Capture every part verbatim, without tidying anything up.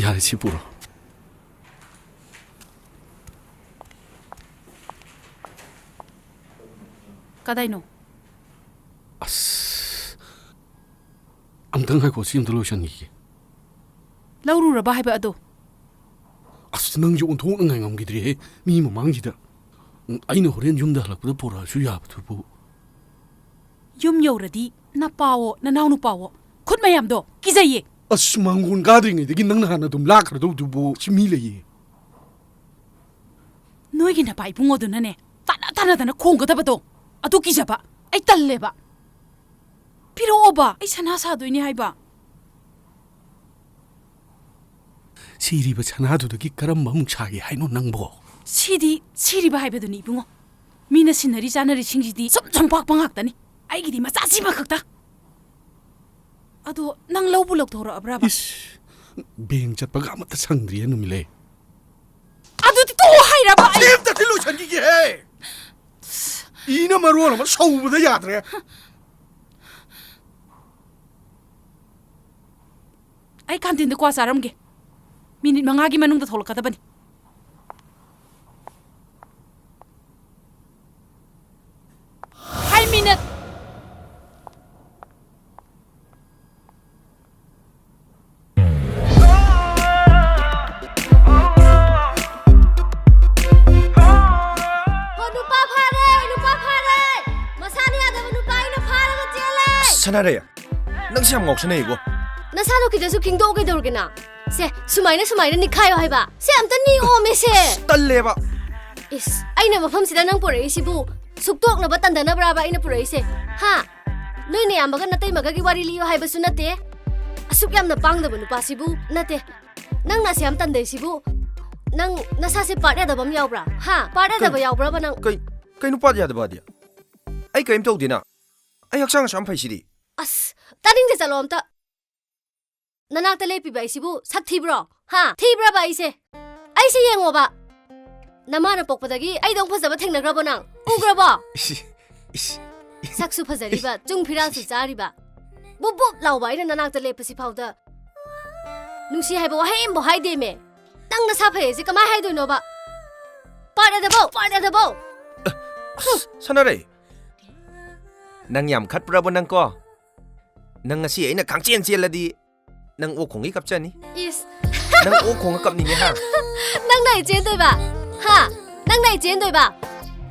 ꯌꯥꯔꯦ, ꯁꯤ ꯄꯨꯔꯣ꯫ ꯀꯗꯥꯏꯅꯣ? ꯑꯁ, ꯑꯝꯇꯪ ꯉꯥꯏꯈꯣ, ꯁꯤ ꯑꯝꯇ ꯂꯣꯏꯁꯟꯈꯤꯒꯦ꯫ ꯂꯧꯔꯨꯔꯕ ꯍꯥꯏꯕ ꯑꯗꯣ? ꯑꯁ, ꯅꯪꯁꯨ ꯑꯣꯟꯊꯣꯛꯅ ꯉꯥꯏꯉꯝꯈꯤꯗ꯭ꯔꯦꯍꯦ, ꯃꯤ ꯃꯃꯥꯡꯁꯤꯗ꯫ ꯎꯝ, ꯑꯩꯅ ꯍꯣꯔꯦꯟ ꯌꯨꯝꯗ ꯍꯜꯂꯛꯄꯗ ꯄꯨꯔꯛꯑꯁꯨ ꯌꯥꯕꯗꯨꯕꯨ꯫ ꯌꯨꯝ ꯌꯧꯔꯗꯤ ꯅꯄꯥꯋꯣ, ꯅꯅꯥꯎ ꯅꯨꯄꯥꯋꯣ, ꯈꯨꯠ ꯃꯌꯥꯝꯗꯣ ꯀꯤꯖꯩꯌꯦ꯫ ꯑꯁ, ꯃꯥꯡꯒꯣꯟ ꯀꯥꯗ꯭ꯔꯤꯉꯩꯗꯒꯤ ꯅꯪꯅ ꯍꯥꯟꯅ ꯑꯗꯨꯝ ꯂꯥꯛꯈ꯭ꯔꯗꯧꯗꯨꯕꯨ, ꯁꯤ ꯃꯤ ꯂꯩꯌꯦ꯫ ꯅꯣꯏꯒꯤ ꯅꯄꯥ ꯏꯕꯨꯡꯉꯣꯗꯨꯅꯅꯦ, ꯇꯥꯟꯅ ꯇꯥꯟꯅꯗꯅ ꯈꯣꯡꯒꯗꯕꯗꯣ, ꯑꯗꯨ ꯀꯤꯖꯕ꯫ ꯑꯩ ꯇꯜꯂꯦꯕ꯫ ꯄꯤꯔꯛꯑꯣꯕ, ꯑꯩ ꯁꯅꯥ ꯁꯥꯗꯣꯏꯅꯦ ꯍꯥꯏꯕ꯫ ꯁꯤꯔꯤꯕ ꯁꯅꯥꯗꯨꯗꯒꯤ ꯀꯔꯝꯕ ꯑꯃꯨꯛ ꯁꯥꯒꯦ ꯍꯥꯏꯅꯣ ꯅꯪꯕꯣ? ꯁꯤꯗꯤ ꯁꯤꯔꯤꯕ ꯍꯥꯏꯕꯗꯨꯅꯤ ꯏꯕꯨꯡꯉꯣ꯫ ꯃꯤꯅ ꯁꯤꯟꯅꯔꯤ ꯆꯥꯅꯔꯤꯁꯤꯡꯁꯤꯗꯤ ꯁꯨꯝ ꯁꯨꯝ ꯄꯥꯛꯄ ꯉꯥꯛꯇꯅꯤ꯫ ꯑꯩꯒꯤꯗꯤ ꯃꯆꯥꯁꯤꯃ ꯈꯛꯇ꯫ ꯑꯗꯣ ꯅꯪ ꯂꯧꯕꯨ ꯂꯧꯊꯣꯔꯛꯑꯕ꯭ꯔꯥꯕ? ꯏꯁ, ꯕꯦꯡ ꯆꯠꯄꯒ ꯑꯃꯠꯇ ꯁꯪꯗ꯭ꯔꯤꯌꯦ ꯅꯨꯃꯤꯠꯂꯩ꯫ ꯑꯗꯨꯗꯤ ꯇꯣꯛꯑꯣ ꯍꯥꯏꯔꯕ ꯑꯩ? ꯁꯤ ꯑꯝꯇ ꯂꯣꯏꯁꯟꯈꯤꯒꯦꯍꯦ! ꯏꯅ ꯃꯔꯣꯜ ꯑꯃ ꯁꯧꯕꯗ ꯌꯥꯗ꯭ꯔꯦ꯫ ꯑꯩ ꯀꯥꯟꯇꯤꯟꯗ ꯀ꯭ꯋꯥ ꯆꯥꯔꯝꯒꯦ꯫ ꯃꯤꯅꯤꯠ ꯃꯉꯥꯒꯤ ꯃꯅꯨꯡꯗ ꯊꯣꯛꯂꯛꯀꯗꯕꯅꯤ꯫ Five minute꯫ ꯍꯣ, ꯅꯨꯄꯥ ꯐꯥꯔꯦ, ꯅꯨꯄꯥ ꯐꯥꯔꯦ꯫ ꯃꯁꯥꯅ ꯌꯥꯗꯕ ꯅꯨꯄꯥ ꯑꯩꯅ ꯐꯥꯔꯒ ꯆꯦꯜꯂꯦ꯫ ꯁꯅꯥꯔꯩ, ꯅꯪꯁꯦ ꯌꯥꯝ ꯉꯥꯎꯁꯟꯅꯩꯀꯣ꯫ ꯅꯁꯥꯗꯣ ꯈꯤꯇꯁꯨ ꯈꯤꯡꯗꯣꯛꯑꯣ ꯀꯩꯗꯧꯔꯒꯦ ꯅꯪ? ꯁꯦ, ꯁꯨꯃꯥꯏꯅ, ꯁꯨꯃꯥꯏꯅ ꯅꯤꯛꯈꯥꯏꯌꯣ ꯍꯥꯏꯕ꯫ ꯁꯦ, ꯑꯝꯇ ꯅꯤꯛꯑꯣꯃꯦ ꯁꯦ꯫ ꯑꯁ, ꯇꯜꯂꯦꯕ꯫ ꯏꯁ, ꯑꯩꯅ ꯃꯐꯝꯁꯤꯗ ꯅꯪ ꯄꯨꯔꯛꯏꯁꯤꯕꯨ ꯁꯨꯛꯇꯣꯛꯅꯕ ꯇꯟꯗꯅꯕ꯭ꯔꯥꯕ ꯑꯩꯅ ꯄꯨꯔꯛꯏꯁꯦ? ꯍꯥ? ꯅꯣꯏ ꯅꯌꯥꯝꯕꯒ ꯅꯇꯩꯃꯒꯒꯤ ꯋꯥꯔꯤ ꯂꯤꯌꯣ ꯍꯥꯏꯕꯁꯨ ꯅꯠꯇꯦ꯫ ꯑꯁꯨꯛ ꯌꯥꯝꯅ ꯄꯥꯡꯗꯕ ꯅꯨꯄꯥꯁꯤꯕꯨ ꯅꯠꯇꯦ꯫ ꯅꯪꯅ ꯑꯁꯨꯛ ꯌꯥꯝ ꯇꯟꯗꯩꯁꯤꯕꯨ, ꯅꯪ ꯅꯁꯥꯁꯦ part ꯌꯥꯗꯕ ꯑꯃ ꯌꯥꯎꯕ꯭ꯔꯥ? ꯍꯥ? Part ꯌꯥꯗꯕ ꯀꯩ-, ꯌꯥꯎꯕ꯭ꯔꯕ ꯅꯪ? ꯀꯩ-, ꯀꯩꯅꯣ part ꯌꯥꯗꯕꯗꯤ? ꯑꯩ ꯀꯔꯤꯝ ꯇꯧꯗꯦꯅ꯫ ꯑꯩ ꯍꯛꯆꯥꯡ ꯑꯁꯨꯛ ꯌꯥꯝ ꯐꯩꯁꯤꯗꯤ꯫ ꯑꯁ, ꯇꯥꯅꯤꯡꯗꯦ, ꯆꯠꯂꯣ ꯑꯝꯇ꯫ ꯅꯅꯥꯛꯇ ꯂꯦꯞꯄꯤꯕ ꯑꯩꯁꯤꯕꯨ ꯁꯛ ꯊꯤꯕ꯭ꯔꯣ? ꯍꯥ? ꯊꯤꯕ꯭ꯔꯕ ꯑꯩꯁꯦ? ꯑꯩꯁꯦ ꯌꯦꯡꯉꯣꯕ꯫ ꯅꯃꯥꯅ ꯄꯣꯛꯄꯗꯒꯤ ꯑꯩꯗꯧ ꯐꯖꯕ ꯊꯦꯡꯅꯈ꯭ꯔꯕꯣ ꯅꯪ? ꯎꯈ꯭ꯔꯕꯣ? ꯏꯁ, ꯏꯁ, ꯏꯁ꯫ ꯁꯛꯁꯨ ꯐꯖꯔꯤꯕ, ꯆꯨꯡ ꯐꯤꯔꯥꯜꯁꯨ ꯆꯥꯔꯤꯕ, ꯕꯨꯞ ꯕꯨꯞ ꯂꯥꯎꯕ ꯑꯩꯅ ꯅꯅꯥꯛꯇ ꯂꯦꯞꯄꯁꯤ ꯐꯥꯎꯗ ꯅꯨꯡꯁꯤ ꯍꯥꯏꯕ ꯋꯥꯍꯩ ꯑꯃꯐꯥꯎ ꯍꯥꯏꯗꯦꯃꯦ꯫ ꯅꯪ ꯅꯁꯥ ꯐꯩ ꯍꯥꯏꯁꯦ ꯀꯃꯥꯏ ꯍꯥꯏꯗꯣꯏꯅꯣꯕ? Part ꯑꯗꯕꯧ, part ꯑꯗꯕꯧ꯫ ꯑꯁ, ꯁꯥꯟꯅꯔꯩ, ꯅꯪ ꯌꯥꯝ ꯈꯠꯄ꯭ꯔꯕ ꯅꯪ ꯀꯣ? ꯅꯪ ꯉꯁꯤ ꯑꯩꯅ ꯈꯪꯆꯦꯟ ꯆꯦꯜꯂꯗꯤ ꯅꯪ ꯑꯣꯛ ꯈꯣꯡꯒꯩ ꯀꯞꯆꯅꯤ꯫ ꯏꯁ꯫ ꯅꯪ ꯑꯣꯛ ꯈꯣꯡꯉ ꯀꯞꯅꯤꯡꯉꯦ ꯍꯥ? ꯅꯪꯅ ꯑꯩ ꯆꯦꯟꯗꯣꯏꯕ? ꯍꯥ? ꯅꯪꯅ ꯑꯩ ꯆꯦꯟꯗꯣꯏꯕ?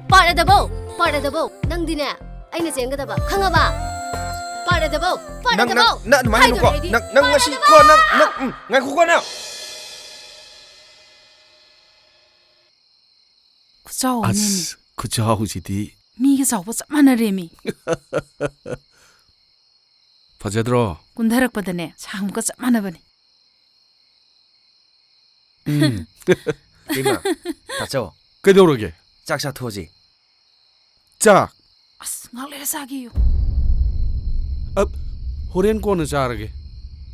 Part ꯑꯗꯕꯧ, part ꯑꯗꯕꯧ꯫ ꯅꯪꯗꯤꯅꯦ ꯑꯩꯅ ꯆꯦꯟꯒꯗꯕ, ꯈꯪꯉꯕ? ꯄꯥꯔꯠ ꯑꯗꯕꯧ, ꯄꯥꯔꯠ ꯅꯪ, ꯅꯪ, ꯑꯗꯕꯧ꯫ ꯅꯪ ꯑꯗꯨꯃꯥꯏꯅ ꯍꯥꯏꯗꯣꯔꯦ ꯍꯥꯏꯅꯨꯀꯣ꯫ ꯑꯩꯗꯤ꯫ ꯅꯪ, ꯅꯪ ꯄꯥꯔꯠ ꯉꯁꯤ ꯀꯣ, ꯑꯗꯕꯧ꯫ ꯅꯪ, ꯅꯪ, ꯎꯝ, ꯉꯥꯏꯈꯣꯀꯣ ꯅꯪ꯫ ꯈꯨꯆꯥꯎ ꯑꯃꯅꯦꯃꯤ꯫ ꯑꯁ, ꯈꯨꯆꯥꯎꯁꯤꯗꯤ꯫ ꯃꯤꯒ ꯆꯥꯎꯕ ꯆꯞ ꯃꯥꯟꯅꯔꯦꯃꯤ꯫ ꯐꯖꯗ꯭ꯔꯣ? ꯀꯨꯝꯊꯔꯛꯄꯗꯅꯦ ꯁꯥꯡꯕꯒ ꯆꯞ ꯃꯥꯟꯅꯕꯅꯦ꯫ ꯎꯝ꯫ ꯏꯃꯥ, ꯇꯥꯆꯧ꯫ ꯀꯩꯗꯧꯔꯒꯦ? ꯆꯥꯛ ꯆꯥꯊꯣꯛꯑꯁꯤ꯫ ꯆꯥꯛ? ꯑꯁ, ꯉꯥꯏꯍꯥꯛ ꯂꯩꯔ ꯆꯥꯒꯦꯌꯨ꯫ ꯑ, ꯍꯣꯔꯦꯟ ꯀꯣꯟꯅ ꯆꯥꯔꯒꯦ꯫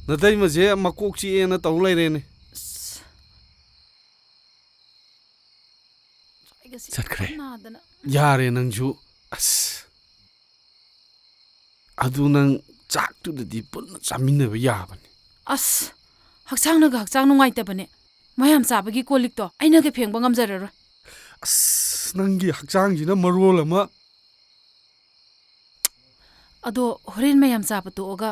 ꯅꯇꯩꯃꯁꯦ ꯃꯀꯣꯛ ꯆꯤꯛꯑꯦꯅ ꯇꯧ ꯂꯩꯔꯦꯅꯦ꯫ ꯑꯁ꯫ ꯆꯠꯈ꯭ꯔꯦ꯫ ꯅꯥꯗꯅ꯫ ꯌꯥꯔꯦ ꯅꯪꯁꯨ꯫ ꯑꯁ꯫ ꯑꯗꯨ ꯅꯪ ꯆꯥꯛꯇꯨꯗꯗꯤ ꯄꯨꯟꯅ ꯆꯥꯃꯤꯟꯅꯕ ꯌꯥꯕꯅꯤ꯫ ꯑꯁ, ꯍꯛꯆꯥꯡꯅꯒ ꯍꯛꯆꯥꯡ ꯅꯨꯡꯉꯥꯏꯇꯕꯅꯦ꯫ ꯃꯌꯥꯝ ꯆꯥꯕꯒꯤ ꯀꯣꯜ ꯂꯤꯛꯇꯣ ꯑꯩꯅꯒ ꯐꯦꯡꯕ ꯉꯝꯖꯔꯔꯣꯏ꯫ ꯑꯁ, ꯅꯪꯒꯤ ꯍꯛꯆꯥꯡꯁꯤꯅ ꯃꯔꯣꯜ ꯑꯃ꯫ ꯑꯗꯣ ꯍꯣꯔꯦꯟ ꯃꯌꯥꯝ ꯆꯥꯕ ꯇꯣꯛꯑꯒ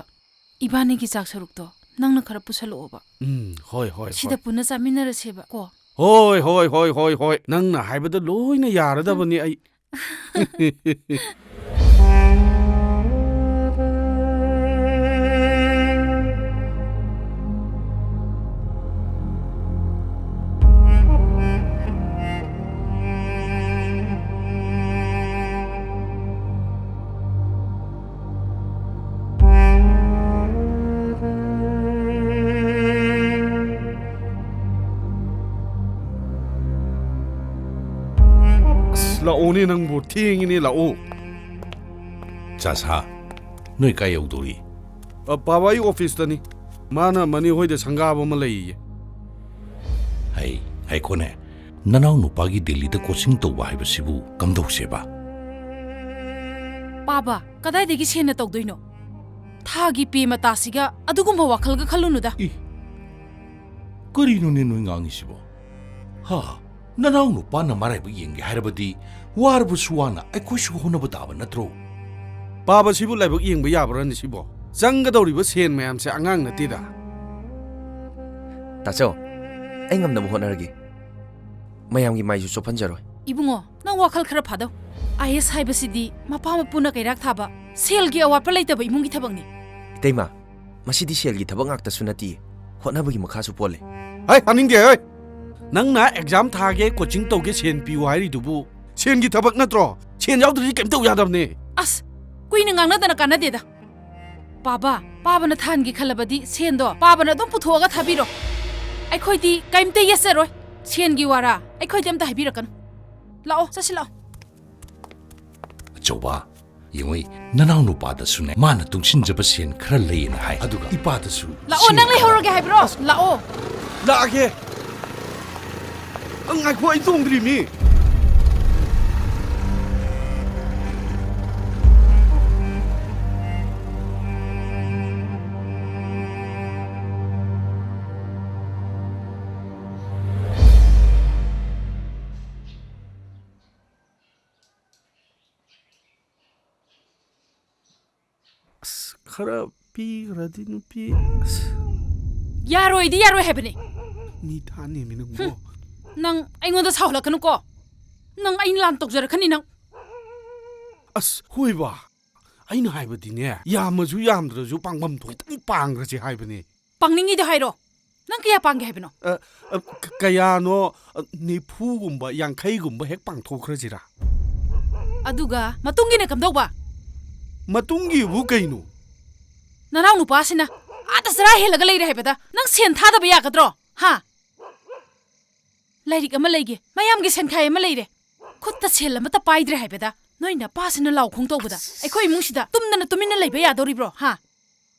ꯏꯕꯥꯅꯤꯒꯤ ꯆꯥꯛ ꯁꯔꯨꯛꯇꯣ ꯅꯪꯅ ꯈꯔ ꯄꯨꯁꯜꯂꯛꯑꯣꯕ꯫ ꯎꯝ, ꯍꯣꯏ, ꯍꯣꯏ, ꯁꯤꯗ ꯍꯣꯏ꯫ ꯄꯨꯟꯅ ꯆꯥꯃꯤꯟꯅꯔꯁꯦꯕ ꯀꯣ꯫ ꯍꯣꯏ, ꯍꯣꯏ, ꯍꯣꯏ, ꯍꯣꯏ, ꯍꯣꯏ꯫ ꯅꯪꯅ ꯍꯥꯏꯕꯗ ꯂꯣꯏꯅ ꯌꯥꯔꯗꯕꯅꯤ ꯑꯩ꯫ ꯑꯁ, ꯂꯥꯛꯑꯣꯅꯦ ꯅꯪꯕꯨ, ꯊꯦꯡꯉꯤꯅꯦ, ꯂꯥꯛꯑꯣ꯫ ꯆꯥꯁꯥ, ꯅꯣꯏ ꯀꯥꯏ ꯌꯧꯗꯣꯔꯤ? ꯑ, ꯄꯥꯕ, ꯑꯩ ꯑꯣꯐꯤꯁꯇꯅꯤ꯫ ꯃꯥꯅ ꯃꯅꯤ ꯍꯣꯏꯗ ꯁꯪꯒꯥꯕ ꯑꯃ ꯂꯩꯌꯦ꯫ ꯍꯩ, ꯉꯥꯏꯈꯣꯅꯦ, ꯅꯅꯥꯎ ꯅꯨꯄꯥꯒꯤ ꯗꯦꯜꯂꯤꯗ ꯀꯣꯆꯤꯡ ꯇꯧꯕ ꯍꯥꯏꯕꯁꯤꯕꯨ ꯀꯝꯗꯧꯁꯦꯕ? ꯄꯥꯕ, ꯀꯗꯥꯏꯗꯒꯤ ꯁꯦꯟꯅ ꯇꯧꯗꯣꯏꯅꯣ? ꯊꯥꯒꯤ ꯄꯦ ꯃꯇꯥꯁꯤꯒ ꯑꯗꯨꯒꯨꯝꯕ ꯋꯥꯈꯜꯒ ꯈꯜꯂꯨꯅꯨꯗ꯫ ꯏ, ꯀꯔꯤꯅꯣꯅꯦ ꯅꯣꯏ ꯉꯥꯡꯉꯤꯁꯤꯕꯣ? ꯍꯥ? ꯅꯅꯥꯎ ꯅꯨꯄꯥꯅ ꯃꯔꯥꯏꯕꯛ ꯌꯦꯡꯒꯦ ꯍꯥꯏꯔꯕꯗꯤ ꯋꯥꯔꯕꯁꯨ ꯋꯥꯅ ꯑꯩꯈꯣꯏꯁꯨ ꯍꯣꯠꯅꯕ ꯇꯥꯕ ꯅꯠꯇ꯭ꯔꯣ? ꯄꯥꯕꯁꯤꯕꯨ ꯂꯥꯏꯕꯛ ꯌꯦꯡꯕ ꯌꯥꯕ꯭ꯔꯥꯅꯦ ꯁꯤꯕꯣ? ꯆꯪꯒꯗꯧꯔꯤꯕ ꯁꯦꯟ ꯃꯌꯥꯝꯁꯦ ꯑꯉꯥꯡ ꯅꯠꯇꯦꯗ꯫ ꯇꯥꯆꯧ, ꯑꯩ ꯉꯝꯅꯕ ꯍꯣꯠꯅꯔꯒꯦ꯫ ꯃꯌꯥꯝꯒꯤ ꯃꯥꯏꯁꯨ ꯆꯣꯞꯍꯟꯖꯔꯣꯏ꯫ ꯏꯕꯨꯡꯉꯣ, ꯅꯪ ꯋꯥꯈꯜ ꯈꯔ ꯐꯥꯗꯧ꯫ ꯑꯥꯏ ꯑꯦꯁ ꯍꯥꯏꯕꯁꯤꯗꯤ ꯃꯄꯥ ꯃꯄꯨꯅ ꯀꯩꯔꯥꯛ ꯊꯥꯕ, ꯁꯦꯜꯒꯤ ꯑꯋꯥꯠꯄ ꯂꯩꯇꯕ ꯏꯃꯨꯡꯒꯤ ꯊꯕꯛꯅꯤ꯫ ꯏꯇꯩꯃ, ꯃꯁꯤꯗꯤ ꯁꯦꯜꯒꯤ ꯊꯕꯛ ꯉꯥꯛꯇꯁꯨ ꯅꯠꯇꯤꯌꯦ, ꯍꯣꯠꯅꯕꯒꯤ ꯃꯈꯥꯁꯨ ꯄꯣꯜꯂꯦ꯫ ꯍꯩ, ꯇꯥꯅꯤꯡꯗꯦ, ꯍꯩ! ꯅꯪꯅ ꯑꯦꯛꯖꯥꯝ ꯊꯥꯒꯦ, ꯀꯣꯆꯤꯡ ꯇꯧꯒꯦ, ꯁꯦꯟ ꯄꯤꯌꯨ ꯍꯥꯏꯔꯤꯗꯨꯕꯨ ꯁꯦꯟꯒꯤ ꯊꯕꯛ ꯅꯠꯇ꯭ꯔꯣ? ꯁꯦꯟ ꯌꯥꯎꯗ꯭ꯔꯗꯤ ꯀꯩꯝ ꯇꯧ ꯌꯥꯗꯕꯅꯦ꯫ ꯑꯁ, ꯀꯨꯏꯅ ꯉꯥꯡꯅꯗꯅ ꯀꯥꯟꯅꯗꯦꯗ꯫ ꯄꯥꯕ, ꯄꯥꯕꯅ ꯊꯥꯍꯟꯒꯦ ꯈꯜꯂꯕꯗꯤ ꯁꯦꯟꯗꯣ ꯄꯥꯕꯅ ꯑꯗꯨꯝ ꯄꯨꯊꯣꯛꯑꯒ ꯊꯥꯕꯤꯔꯣ꯫ ꯑꯩꯈꯣꯏꯗꯤ ꯀꯩꯝꯇ ꯌꯦꯠꯆꯔꯣꯏ꯫ ꯁꯦꯟꯒꯤ ꯋꯥꯔꯥ ꯑꯩꯈꯣꯏꯗꯤ ꯑꯝꯇ ꯍꯥꯏꯕꯤꯔꯛꯀꯅꯨ꯫ ꯂꯥꯛꯑꯣ, ꯆꯠꯁꯤ ꯂꯥꯛꯑꯣ꯫ ꯑꯆꯧꯕ, ꯌꯦꯡꯉꯨ, ꯅꯅꯥꯎ ꯅꯨꯄꯥꯗꯁꯨꯅꯦ, ꯃꯥꯅ ꯇꯨꯡꯁꯤꯟꯖꯕ ꯁꯦꯟ ꯈꯔ ꯂꯩꯌꯦꯅ ꯍꯥꯏ, ꯑꯗꯨꯒ ꯏꯄꯥꯗꯁꯨ ꯂꯥꯛꯑꯣ, ꯁꯦꯟ ꯅꯪ ꯈꯔ ꯂꯩꯍꯧꯔꯒꯦ ꯍꯥꯏꯕ꯭ꯔꯣ? ꯂꯥꯛꯑꯣ꯫ ꯂꯥꯛꯑꯒꯦ꯫ ꯑ, ꯉꯥꯏꯈꯣ, ꯑꯩ ꯇꯣꯡꯗ꯭ꯔꯤꯃꯤ꯫ ꯑꯁ, ꯈꯔ ꯄꯤꯈ꯭ꯔꯗꯤ ꯅꯨꯄꯤ꯫ ꯑꯁ꯫ ꯌꯥꯔꯣꯏꯗꯤ ꯌꯥꯔꯣꯏ ꯍꯥꯏꯕꯅꯦ꯫ ꯃꯤ ꯊꯥꯅꯦꯃꯤ ꯅꯪꯕꯣ꯫ ꯍꯨꯝ꯫ ꯅꯪ ꯑꯩꯉꯣꯟꯗ ꯁꯥꯎꯍꯜꯂꯛꯀꯅꯨꯀꯣ꯫ ꯅꯪ ꯑꯩꯅ ꯂꯥꯟ ꯇꯧꯖꯔꯛꯀꯅꯤ ꯅꯪ꯫ ꯑꯁ, ꯍꯣꯏꯕ꯫ ꯑꯩꯅ ꯍꯥꯏꯕꯗꯤꯅꯦ, ꯌꯥꯝꯃꯁꯨ ꯌꯥꯝꯗ꯭ꯔꯁꯨ ꯄꯥꯡꯐꯝ ꯊꯣꯛꯇꯪ ꯄꯥꯡꯈ꯭ꯔꯁꯦ ꯍꯥꯏꯕꯅꯦ꯫ ꯄꯥꯡꯅꯤꯡꯉꯤꯗꯣ ꯍꯥꯏꯔꯣ꯫ ꯅꯪ ꯀꯌꯥ ꯄꯥꯡꯒꯦ ꯍꯥꯏꯕꯅꯣ? ꯑ, ꯑ, ꯀ-, ꯀꯌꯥꯅꯣ? ꯑ, ꯅꯤꯐꯨꯒꯨꯝꯕ, ꯌꯥꯡꯈꯩꯒꯨꯝꯕ ꯍꯦꯛ ꯄꯥꯡꯊꯣꯛꯈ꯭ꯔꯁꯤꯔꯥ? ꯑꯗꯨꯒ ꯃꯇꯨꯡꯒꯤꯅ ꯀꯝꯗꯧꯕ? ꯃꯇꯨꯡꯒꯤꯕꯨ ꯀꯩꯅꯣ? ꯅꯅꯥꯎ ꯅꯨꯄꯥꯁꯤꯅ ꯑꯥꯗ ꯆꯔꯥ ꯍꯦꯜꯂꯒ ꯂꯩꯔꯦ ꯍꯥꯏꯕꯗ ꯅꯪ ꯁꯦꯟ ꯊꯥꯗꯕ ꯌꯥꯒꯗ꯭ꯔꯣ? ꯍꯥ? ꯂꯥꯏꯔꯤꯛ ꯑꯃ ꯂꯩꯒꯦ, ꯃꯌꯥꯝꯒꯤ ꯁꯦꯟꯈꯥꯏ ꯑꯃ ꯂꯩꯔꯦ, ꯈꯨꯠꯇ ꯁꯦꯜ ꯑꯃꯠꯇ ꯄꯥꯏꯗ꯭ꯔꯦ ꯍꯥꯏꯕꯗ ꯅꯣꯏ ꯅꯄꯥꯁꯤꯅ ꯂꯥꯎ ꯈꯣꯡ ꯇꯧꯕꯗ ꯑꯩꯈꯣꯏ ꯏꯃꯨꯡꯁꯤꯗ ꯇꯨꯝꯗꯅ ꯇꯨꯃꯤꯟꯅ ꯂꯩꯕ ꯌꯥꯗꯧꯔꯤꯕ꯭ꯔꯣ? ꯍꯥ?